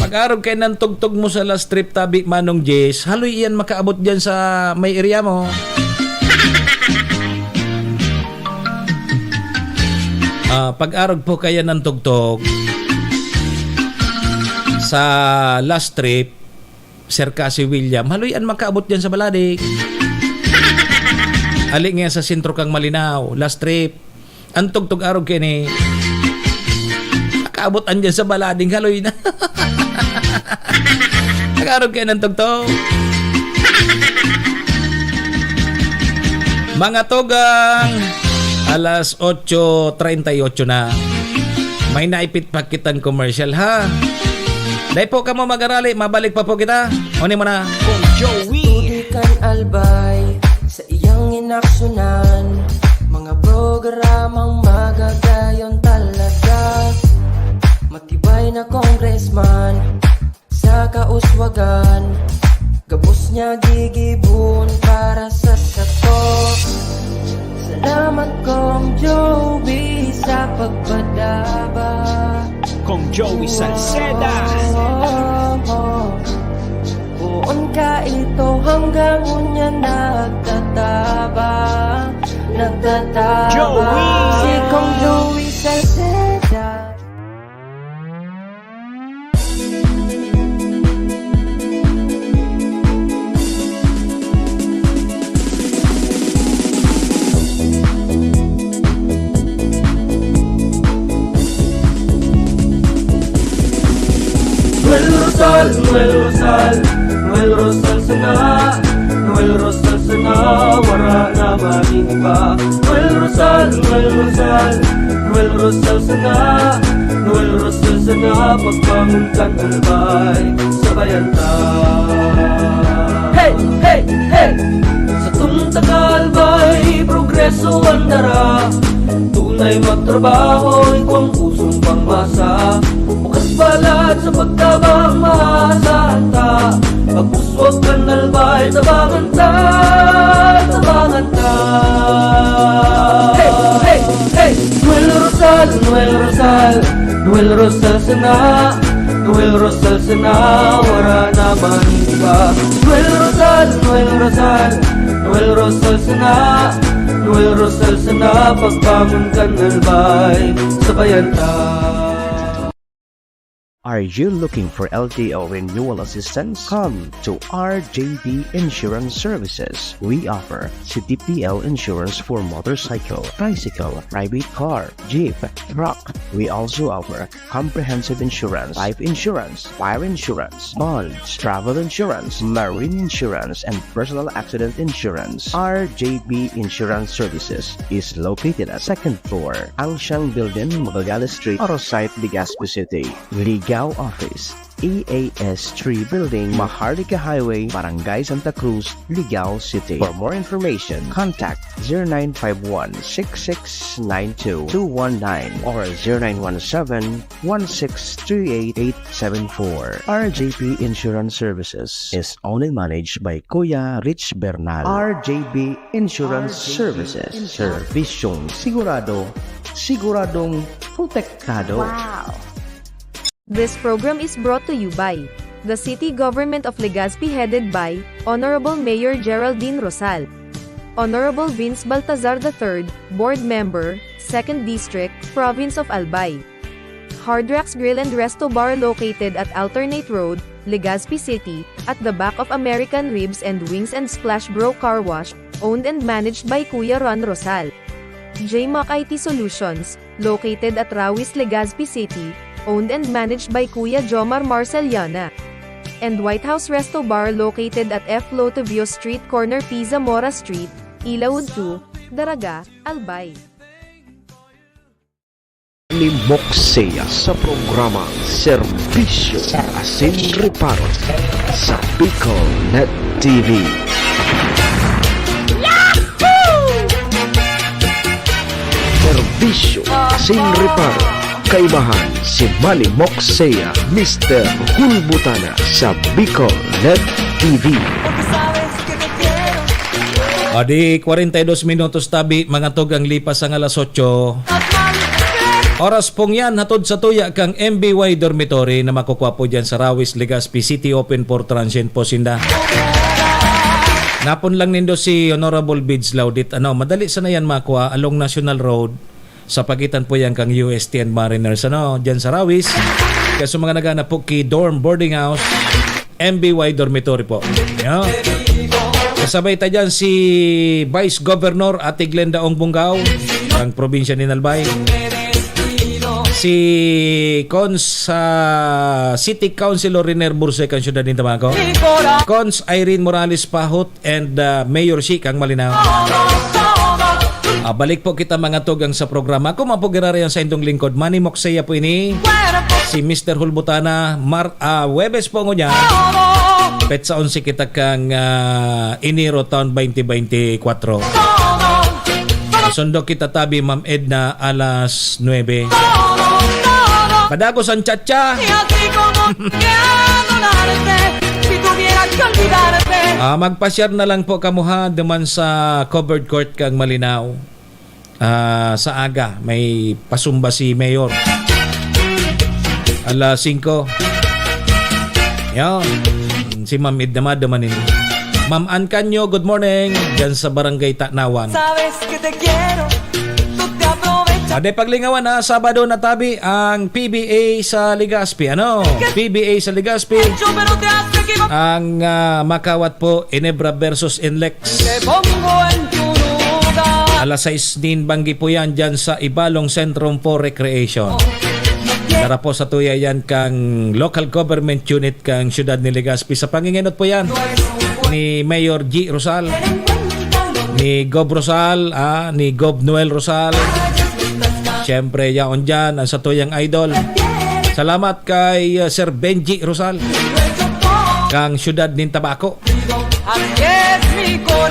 Pag-arog kay nang tugtog mo sa last trip tabi, Manong Jess, haloy iyan makaabot diyan sa may area mo. Ah, pag-arog po kaya ng tugtog sa last trip, Sir Cassie William, haloy an makaabot diyan sa Baladig. Ali nga sa sentro kang Malinao, last trip. Ang tugtog arog kini. Makaabot an diyan sa Baladig, haloy na. Nag-arog kayo ng tugtog. Mga tugang, alas otso treinta y ocho na. May naipit pa kitang commercial, ha? Dai po kamo mag-arali, mabalik pa po kita. Uni mo na. Kong Joey. Tubig kan Albay sa iyang inaksunan. Mga programang magagayon talaga. Matibay na congressman sa kauswagan. Gabos niya gigibon para sa sato. Salamat, Kong Joey, sa pagpadaba. Kong Joey Salceda. Poon ka ito hanggang unya nagtataba, nagtataba. Joey! Si Kong Joey Salceda. Noel Rosal, Noel Rosal, Noel Rosal sana, Noel Rosal sana, wara na magin iba. Noel Rosal, Noel Rosal, Noel Rosal sana, Noel Rosal sana, pagbangon kan Albay, sabayan ta. Hey, hey, hey! Sa tungtang Albay, progreso ang dara. Tunay magtrabaho, ikaw ang pusong pangmasa. Bukas balat sa pagtabang, maasahan ta. Pag-uswag kan Albay, tabangan ta, tabangan ta. Hey, hey, hey! Noel Rosal, Noel Rosal, Noel Rosal sana, Noel Rosal sana, wara na man iba. Noel Rosal, Noel Rosal, Noel Rosal sana, Noel Rosal sana, pagbangon kan Albay, sabayan ta. Are you looking for L T O renewal assistance? Come to R J B Insurance Services. We offer C T P L insurance for motorcycle, tricycle, private car, jeep, truck. We also offer comprehensive insurance, life insurance, fire insurance, bonds, travel insurance, marine insurance, and personal accident insurance. R J B Insurance Services is located at second floor, Angsiang Building, Magallanes Street, Arosite, Legazpi City. Ligao Office, E A S three Building, Maharlika Highway, Barangay Santa Cruz, Ligao City. For more information, contact zero nine five one, six six nine two, two one nine or zero nine one seven, one six three eight, eight seven four. R J P Insurance Services is owned and managed by Kuya Rich Bernal. R J B Insurance Services. Servisyong sigurado, siguradong protektado. Wow! This program is brought to you by the City Government of Legazpi, headed by Honorable Mayor Geraldine Rosal, Honorable Vince Baltazar the third, Board Member, Second District, Province of Albay. Hard Rocks Grill and Resto Bar, located at Alternate Road, Legazpi City, at the back of American Ribs and Wings and Splash Bro Car Wash, owned and managed by Kuya Ron Rosal. J Mac I T Solutions, located at Rawis, Legazpi City, owned and managed by Kuya Jomar Marceliana. And White House Resto Bar, located at F Lotivio Street, corner P. Zamora Street, Ilaud two, Daraga, Albay. Ni Moksea sa programang Serbisyo Asin Reparo sa Bicol Net T V. Serbisyo Asin Reparo, kaibahan si Manny Moksea, Mister Hulbutana sa Bicol Net T V. Adi, kwarenta y dos minutos tabi, mga tugang lipas ang alas otso. Oras pong yan, hatod sa tuya kang M B Y Dormitory na makukwa po dyan sa Rawis, Legazpi City, open for transient po sinda. Napon lang nindo si Honorable Bids Laudit. Ano, madali sana yan makwa along National Road, sa pagitan po yan kang U S T and Mariners, ano, dyan sa Rawis. Kaya sa mga naghanap po ki dorm boarding house, M B Y Dormitory po. Yan. Kasabay ta dyan si Vice Governor Ate Glenda Ong Bungao, ang probinsya ni Albay. Si Cons, ah, City Councilor Riner Burse, kan siyudad nin Tabaco. Cons Irene Morales Pahot and, ah, Mayor Shi kang Malinao. Ah, balik po kita, mga tugang, sa programa. Ako man po, giraray ang saindong lingkod, Manny Moksea po ini. Si Mister Hulbutana, Mar-, ah, Huwebes po ngunyan. Petsa onse kita kang, ah, Enero taon twenty twenty-four. Sundo kita tabi, Ma'am Edna, alas nuebe. Padagos ang cha-cha. Ah, magpasyar na lang po kamo, ha, duman sa covered court kang Malinao. Ah, sa aga, may pasumba si Mayor. Alas singko. Yan. Si Ma'am Edna, madamanin. Ma'am Ann Canyo, good morning. Diyan sa Barangay Tanawan. Sabes que te quiero, tú te aprovechas. Ade, paglingawan na, Sabado na tabi ang P B A sa Legazpi. Ano? P B A sa Legazpi. Yo, pero te has equivocado. Ang, ah, makawat po, Inebra versus Inlex. Te pongo en tu lugar. Alas sais nin banggi po yan dyan sa Ibalong Centrum for Recreation. Dara po sa tuya yan kang local government unit kang siyudad ni Legazpi. Sa pangingenot po yan ni Mayor G Rosal, ni Gov Rosal, ah, ni Gov Noel Rosal. Siyempre, yaon dyan ang satuyang idol. Salamat kay, ah, Sir Benji Rosal, kang siyudad nin Tabaco.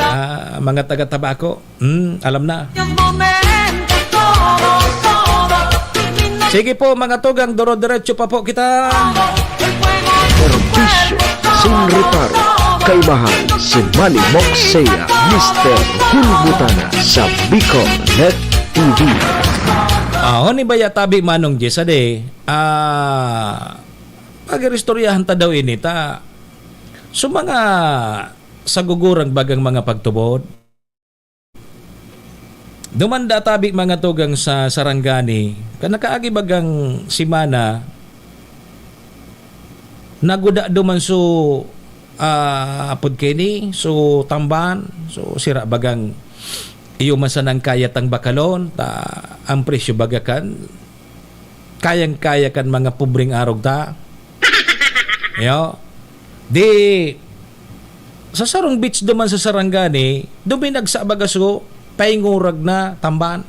Ah, mga taga Tabaco. Hmm, alam na. Sige po, mga tugang, doro-diretso pa po kita. Serbisyo sin reparo, kaibahan si Manny Moksea, Mister Hulbutana sa Bicol Net T V. Ah, honi baya tabi, Manong Jess, ade, ah, pag-iristoryahan ta daw ini, ta, so mga sagugurang bagang mga pagtubod, dumanda tabi, mga tugang, sa Sarangani, kan nakaagi bagang semana, Naguda duman so, ah, apod kaini, so tamban, so sira bagang iyo man sanang kaya tang bakalon, ta ang presyo baga kan kayang-kaya kan mga pobreng arog ta. Iyo. Di, sa sarong beach duman sa Sarangani, duminagsa baga so paingurag na tamban.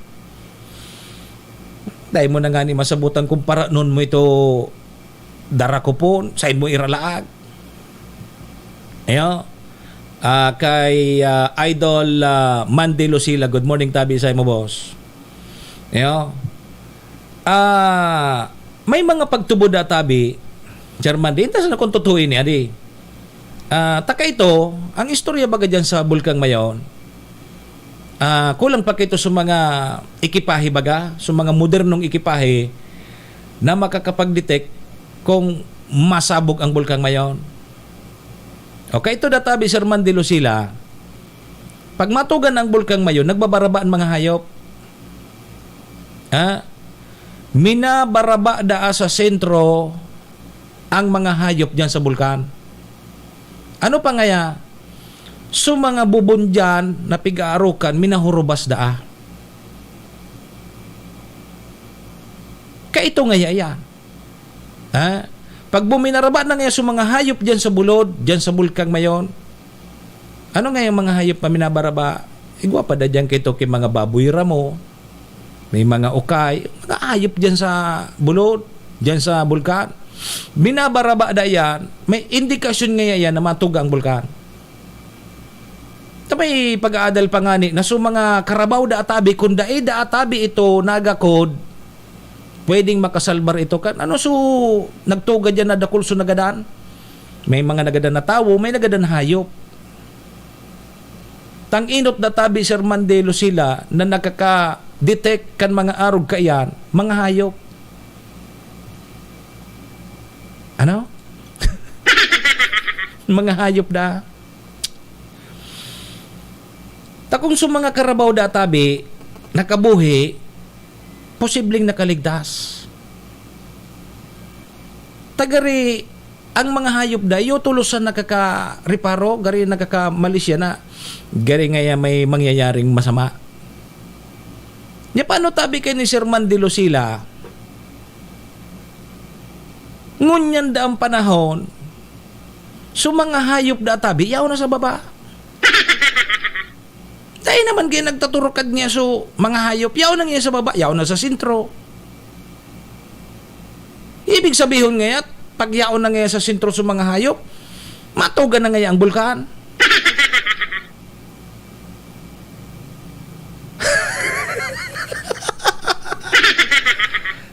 Dai mo na ngani masabutan kung paranon mo ito darakupon, sain mo iralaag. Iyo. Ah, kay, ah, Idol, ah, Mandy Lucila, good morning, tabi sa imo, boss. Iyo. Ah, may mga pagtubod na tabi, Sir Mandy, intas na kung totoo ini, adi. Ah, taka ito, ang istorya baga dyan sa Bulkang Mayon, ah, kulang pa kito sa mga ekipahe baga, sa mga modernong ekipahe na makakapag-detect kung masabog ang Bulkang Mayon. Okay, ito databi, Sir Mandy Lucila, pag matugan ang Bulkang Mayon, nagbabaraba ang mga hayop. Ha? Minabaraba daa sa sentro ang mga hayop diyan sa bulkan. Ano pa ngaya? So, mga bubon diyan na pig-aarokan, minahurubas daa. Kaito ngaya yan. Ha? Pag buminaraba na ngaya so mga hayop diyan sa bulod, diyan sa Bulkang Mayon, ano nga yung mga hayop na minabaraba? Igwa pa da diyan kaito kay mga baboy ramo, may mga ukay, mga hayop diyan sa bulod, diyan sa bulkan. Binabaraba da yan, may indikasyon ngaya yan na matuga ang bulkan. Ta may pag-aadal pa ngani na so mga karabaw da atabi, kung dai da atabi ito nagakod, pwedeng makasalbar ito kan ano so nagtuga diyan na dakul so nagadan? May mga nagadan na tawo, may nagadan na hayop. Tang inot da tabi, Sir Mandelo, sila na nakaka-detect kan mga arog kaiyan, mga hayop. Ano? Mga hayop da. Ta kung so mga karabaw da tabi, nakabuhi, posibleng nakaligtas. Ta gari, ang mga hayop da, iyo tulos sa nakakareparo, gari nakakamalisya na, gari ngaya may mangyayaring masama. Nya paano tabi kay ni Sir Mandelo sila? Ngunyan da ang panahon, so mga hayop da tabi, yaon na sa baba. Dai naman kaya nagtaturukad niya so mga hayop, yaon na niya sa baba, yaon na sa sentro. Ibig sabihon ngaya, pag yaon na ngaya sa sentro so mga hayop, matuga na ngaya ang bulkan.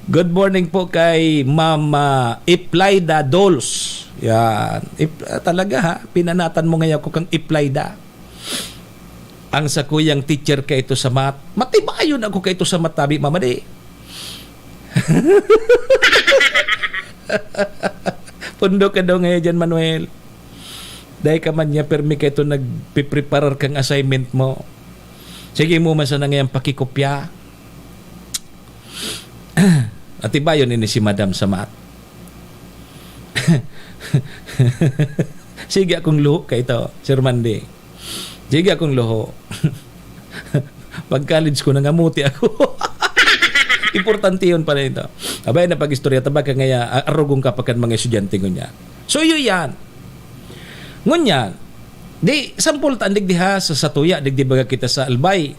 Good morning po kay Ma'am, ah, Iplaida Dols. Yan. Ip-, ah, talaga ha, pinanatan mo ngayon ako kang Iplaida. Ang sakuyang teacher kaito sa math. Matibayon ako kaito sa math, tabi, Mama, di. Pundo ka daw ngayon dyan, Manuel. Dai ka man niya permi kaito nagpipreparar kang assignment mo. Sige mo man sana ngayang pakikopya. Atibayon ini si Madam sa math. Sige akong luho kaito, Sir Mandy. Sige akong luho. Pag college ko, nangamuti ako. Importante yun pala ito. Abay na pag-istorya, tabaka ngaya, a-, arugong ka pa kan mga estudyante ngunyan. So, iyo yan. Ngunyan, di, sampol ta, digdi ha, sa, sa tuya, digdi baga kita sa Albay.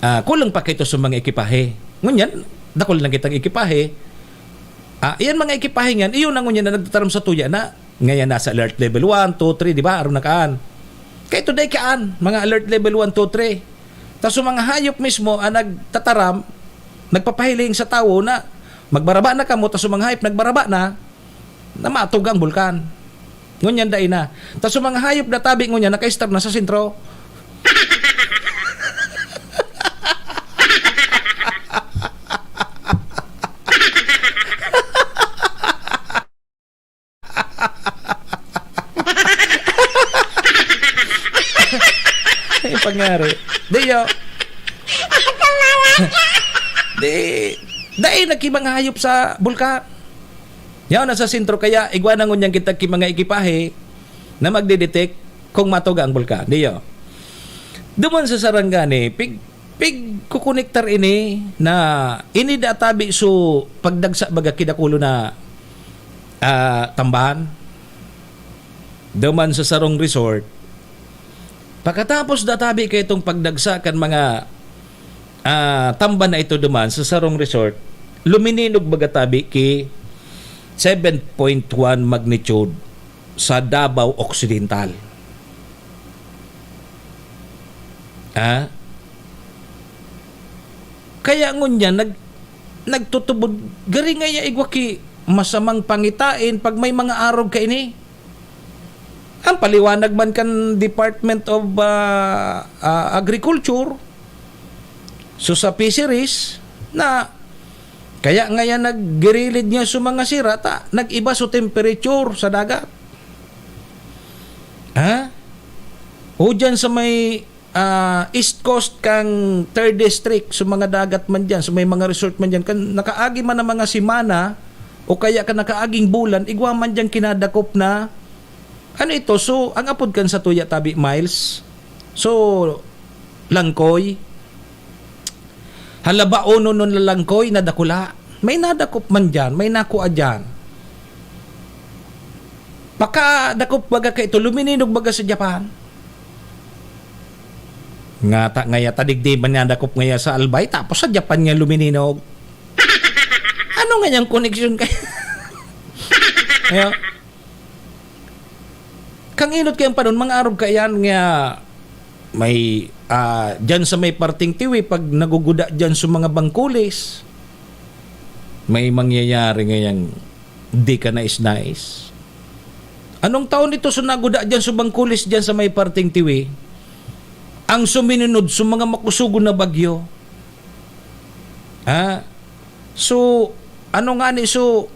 Ah, kulang pa kaito sa mga ekipahe. Ngunyan, dakul lang kitang ekipahe. Ah, iyan mga ekipahe ngan, iyon ang ngunyan na nagtataram sa tuya na, ngayon nasa alert level one, two, three, di ba? Aron na kaan. Kaito dai kaan, mga alert level one, two, three. Ta so mga hayop mismo ang nagtataram, nagpapahiling sa tawo na magbaraba na kamo, ta so mga hayop nagbaraba na, na matuga ang bulkan. Ngunyan dai na. Ta so mga hayop na tabi ngunyan, naka-star na sa sentro. Ay, pangyari. Di, yo. Di, dai nagkibang hayop sa bulkan. Yaon na sa sentro, kaya igwa na ngunyan kita ki mga ekipahe na magdedetect kung matuga ang bulkan. Diyo. Duman sa Sarangani, pig, pigkukonektar ini na ini databi so pagdagsa baga kidakulo na, ah, tambahan. Duman sa sarong resort, pakatapos databi kaitong pagdagsa kan mga, ah, tamban na ito duman sa sarong resort, lumininog baga tabi ki seven point one magnitude sa Davao Occidental. Ah? Kaya ngunyan, nag-, nagtutubod, gari ngaya igwa ki masamang pangitain pag may mga arog kaini. Ang paliwanag man kan Department of, ah, ah, Agriculture, so sa fisheries, na kaya ngaya naggirilid niya sa mga sira, ta, nag-iba so temperature sa dagat. Ha? O dyan sa may, ah, East Coast kang Third District, sa mga dagat man dyan, sa may mga resort man dyan, kan nakaagi man ang mga semana, o kaya kan nakaaging bulan, igwa man dyan kinadakop na, ano ito? So, ang apod kan satuya tabi, Miles. So, langkoy. Hala ba, ono nun lalangkoy na dakula? May nadakop man dyan, may nakua dyan. Pakadakop baga kaito, lumininog baga sa Japan. Ngata ngaya, tadigdi man niya dakop ngaya sa Albay, tapos sa Japan niya lumininog. Ano nga niyang koneksyon kaya? Kaya, kang inot kayang panon, mga arog kaiyan nga may, ah, dyan sa may parting tiwi, pag naguguda dyan sa mga bangkulis, may mangyayari ngayang di ka nais-nais. Anong taon ito so naguda dyan sa bangkulis dyan sa may parting tiwi? Ang suminunod sa mga makusugon na bagyo. Ha? So, ano nga ni, so,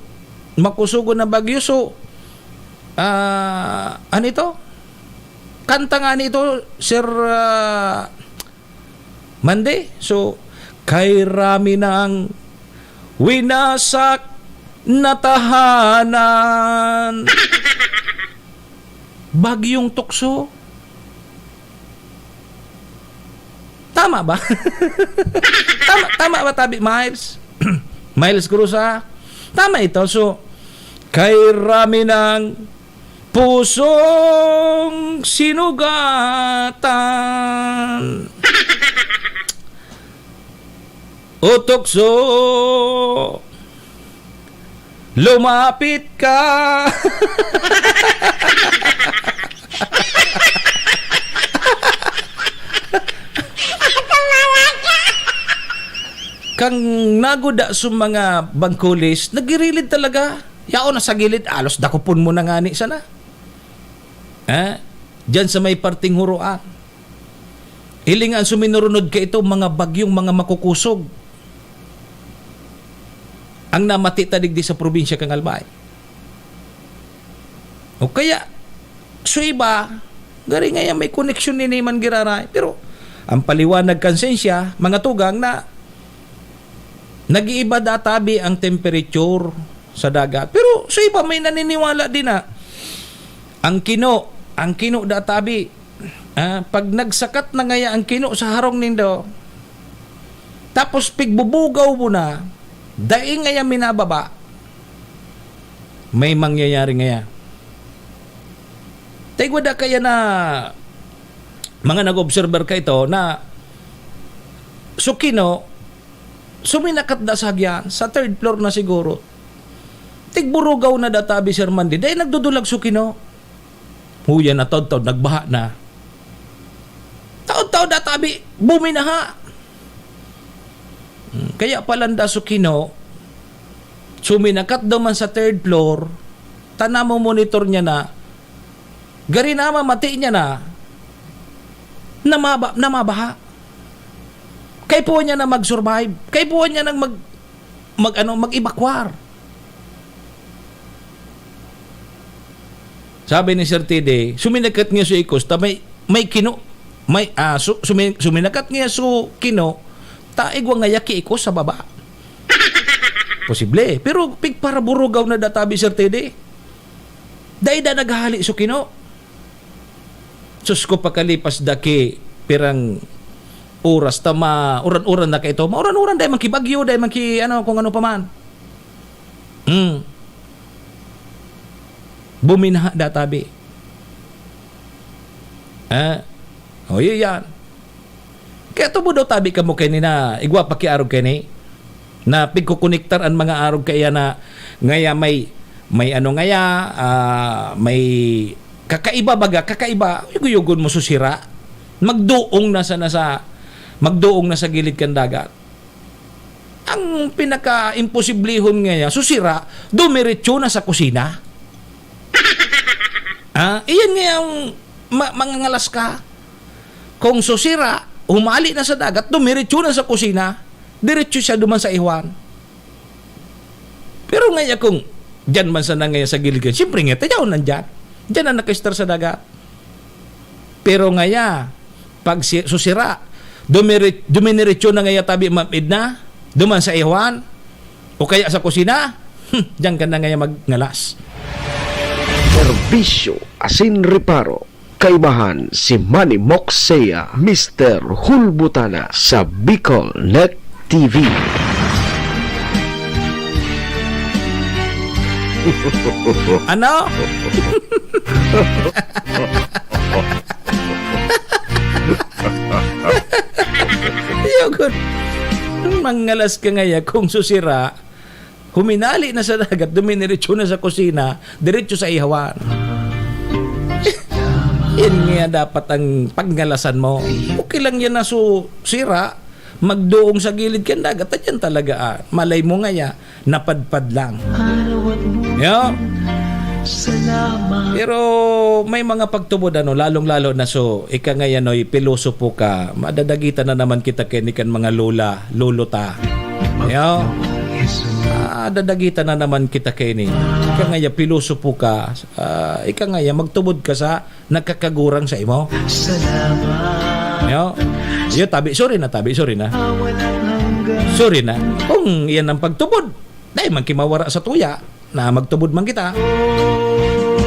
makusugon na bagyo, so, ah, ano ito? Kanta nga ni ito, Sir, ah, Mande? So, kay rami ng winasak na tahanan. Bagyong tukso. Tama ba? Tama, tama ba, tabi, Miles? Miles Cruz, ah? Tama ito. So, kay rami ng pusong sinugatan. O tukso, lumapit ka. Kang naguda sa mga bangkulis, nagirilid talaga. Yaon na sa gilid, alos dakopon mo na ngani sana. Eh? Diyan sa may parting Huroan. Hiling an suminurunod kaito, mga bagyong, mga makukusog ang namati ta digdi sa probinsya kan Albay. O kaya, sa iba, gari ngaya may koneksyon nini man giraray. Pero, ang paliwanag kan siyensya, mga tugang, na nag-iiba databi ang temperature sa dagat. Pero sa iba, may naniniwala din na ang kino, ang kino databi, ah, pag nagsakat na ngaya ang kino sa harong nindo, tapos pigbubugaw mo na, dai ngaya minababa, may mangyayari ngaya. Taigwa da kaya na mga nag-observer ka ito na so kino, suminakat da sa hagyan, sa third floor na siguro. Tigburugaw na databi, Sir Mandy. Dahil nagdudulag so kino. Huya na, taod-taod, nagbaha na. Taod-taod, databi, buminaha. Hmm, kaya palanda so kino, suminakat daw man sa third floor, ta namomonitor niya na, gari na mamati niya na, namaba-, namabaha. Kaipuhan niya na mag-survive. Kaipuhan niya nang mag-, mag-, ano, mag-evacuar. Sabi ni Sir T D, suminakat niya sa ikos, ta may, may kino, may, ah, su-, sumi-, suminakat niya sa kino, ta igwa ngaya ki ikos sa baba. Posible. Pero pigparaburugaw na da tabi, Sir Teddy. Dai da naghahali so kino. Sus ko, pakalipas da ki pirang oras ta ma-uran-uran na kaito. Mauran-uran, dai man ki bagyo, dai man ki ano, kung ano pa man. Hmm. Buminaha da tabi. Ah, o, yun yan. Kaya tubod daw tabi kamo kaini na igwa pa ki arog kaini, na pigkukonektar an mga arog kaiya na ngaya may, may ano ngaya, ah, may kakaiba baga, kakaiba, yugo-yugon mo susira. Magdoong na sana sa, magdoong na sa gilid kan dagat. Ang pinaka-imposiblihon ngaya, susira, dumiretso na sa kusina. Ah, iyan ngaya ang ma-, mangangalas ka. Kung susira, humali na sa dagat, dumiretso na sa kusina, diretso siya duman sa iwan. Pero ngaya kung diyan man sana ngaya sa gilid ka, siyempre ngaya, tayaw nandyan. Diyan na nakaistar sa dagat. Pero ngaya, pag si-, susira, dumiri-, duminiretso na ngaya tabi mapid na, duman sa iwan, o kaya sa kusina, hmm, diyan ka na ngaya magngalas. Serbisyo asin reparo. Kaibahan si Manny Moxea, Mister Hulbutana sa Bicol Net T V. Ano? Yun, mangalas ka ngaya kung susira, huminali na sa dagat, dumidiretso na sa kusina, diretso sa ihawan. Yan nga dapat ang pagngalasan mo. Okay lang yan na su-, sira, magdoong sa gilid kan dagat, at yan talaga, ah, malay mo ngaya, napadpad lang. Yo? Pero may mga pagtubod, ano, lalong-lalo na so, ika ngaya, noy, pilosopo ka, madadagitan na naman kita kaini kan mga lola, lolo ta. Yo? Ah, dadagitan na naman kita kaini. Ika ngaya, pilosopo ka, ah, ika ngaya, magtubod ka sa nagkakagurang sa imo. Yo? Yo, tabi, sorry na, tabi, sorry na. Sorry na. Kung iyan ang pagtubod, dai man ki mawara sa tuya, na magtubod man kita.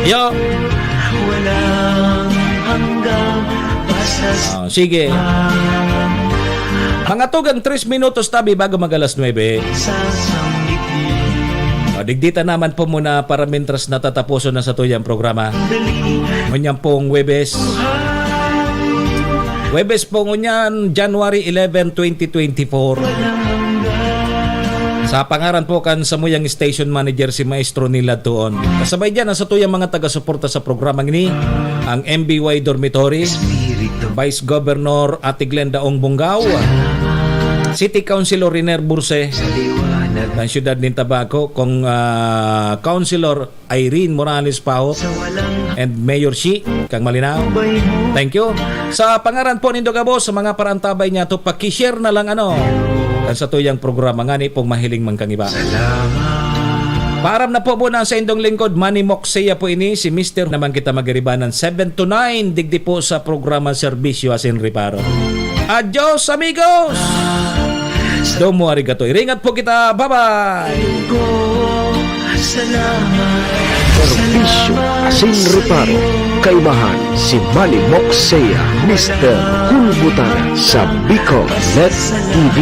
Yo. Walang hanggang basta sa... Oh, sige. Mga tugang tres minutos tabi bago mag alas nuebe. Sa sambitin. Oh, digdi ta naman po muna para mintras natataposon na sa tuyang programa. Dali. Ngunyan pong Huwebes. Huwebes po ngunyan, January eleven, twenty twenty-four. Sa pangaran po kan samuyang station manager, si Maestro Nilad Tuon. Kasabay diyan ang satuyang mga taga-suporta sa programang ini, ang M B Y Dormitory, Vice Governor Ate Glenda Ong Bungao, City Councilor Riner Burse, ng siyudad nin Tabaco, kung, ah, Councilor Irene Morales Pao, and Mayor Shi, kang Malinao. Thank you. Sa pangaran po nindo gabos, sa mga parantabay niya to, paki-share na lang, ano, kan satuyang programa ngani pong mahiling man kang iba. Paaram na po muna sa indong lingkod, Manny Moxea po ini, si Mister naman kita magiribanan seven to nine, digdi po sa programa Serbisyo Asin Reparo. Adios, amigos! Domo arigato. Iringat po kita. Bye-bye! Serbisyo asin reparo. Kaibahan si Manny Moxea, Mister Hulbutana sa Bicol Net T V.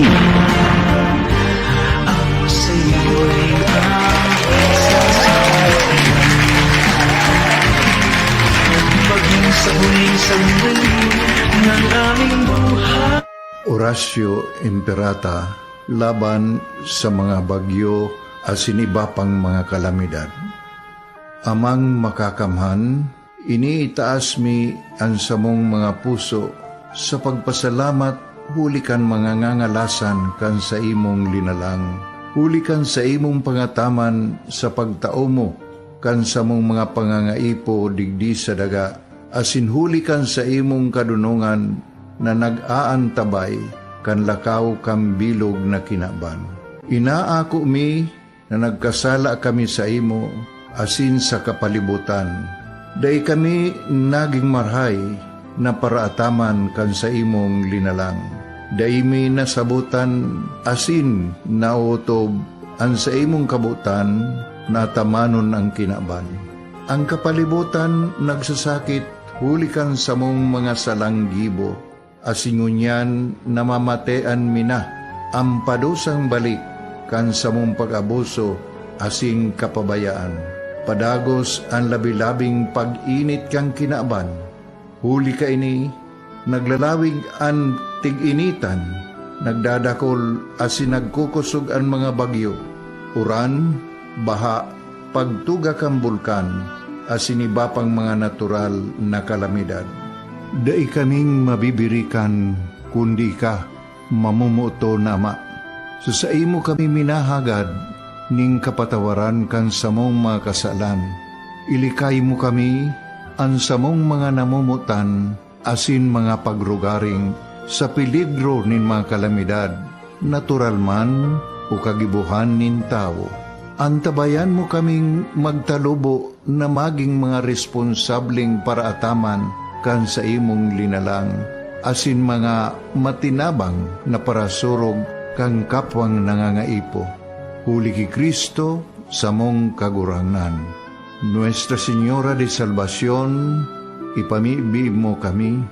Maging sa huling sandali ng aming buhay. Horacio Imperata laban sa mga bagyo asin iba pang mga kalamidad. Amang Makakamhan, iniitaas mi an samong mga puso sa pagpasalamat huli kan mga ngangalasan kan saimong linalang, huli kan saimong pangataman sa pagtao mo kan samong mga pangangaipo digdi sa daga, asin huli kan saimong kadonongan na nag-aantabay kan lakaw kan bilog na kinaban. Inaako mi na nagkasala kami saimo asin sa kapalibotan. Dai kami nagin marahay na paraataman kan saimong linalang. Dai mi nasabotan asin naotob an saimong kabotan, na atamanon an kinaban. An kapalibotan nagsasakit huli kan samong mga salang gibo, asin ngunyan namamatean mi na an padusang balik kan samong pag-abuso asin kapabayaan. Padagos an labi-labing pag-init kan kinaban. Huli kaini, naglalawig an tig-initan, nagdadakol asin nagkukosog an mga bagyo, uran, baha, pagtuga kan bulkan, asin iba pang mga natural na kalamidad. Dai kaming mabibirikan, kundi ika, mamomoton na Ama. Sa saimo kami minahagad ning kapatawaran kan samong mga kasalan. Ilikay mo kami, an samong mga namomotan, asin mga pagrugaring sa peligro nin mga kalamidad, natural man o kagibohan nin tawo. Antabayan mo kaming magtalubo na magin mga responsableng paraataman kan saimong linalang, asin mga matinabang na parasurog kan kapwang nangangaipo. Huli ki Cristo, samong Kagurangnan. Nuestra Señora de Salvacion, ipamibi mo kami.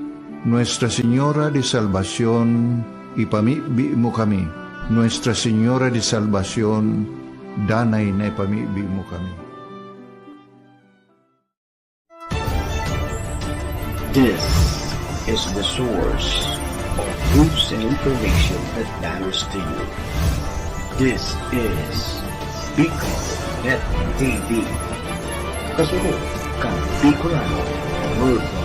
Nuestra Señora de Salvacion, ipamibi mo kami. Nuestra Señora de Salvacion, danay na ipamibi mo kami. This is the source of news and information that matters to you. This is Bicol Net T V. Kasunod kan Bicolano Worldwide.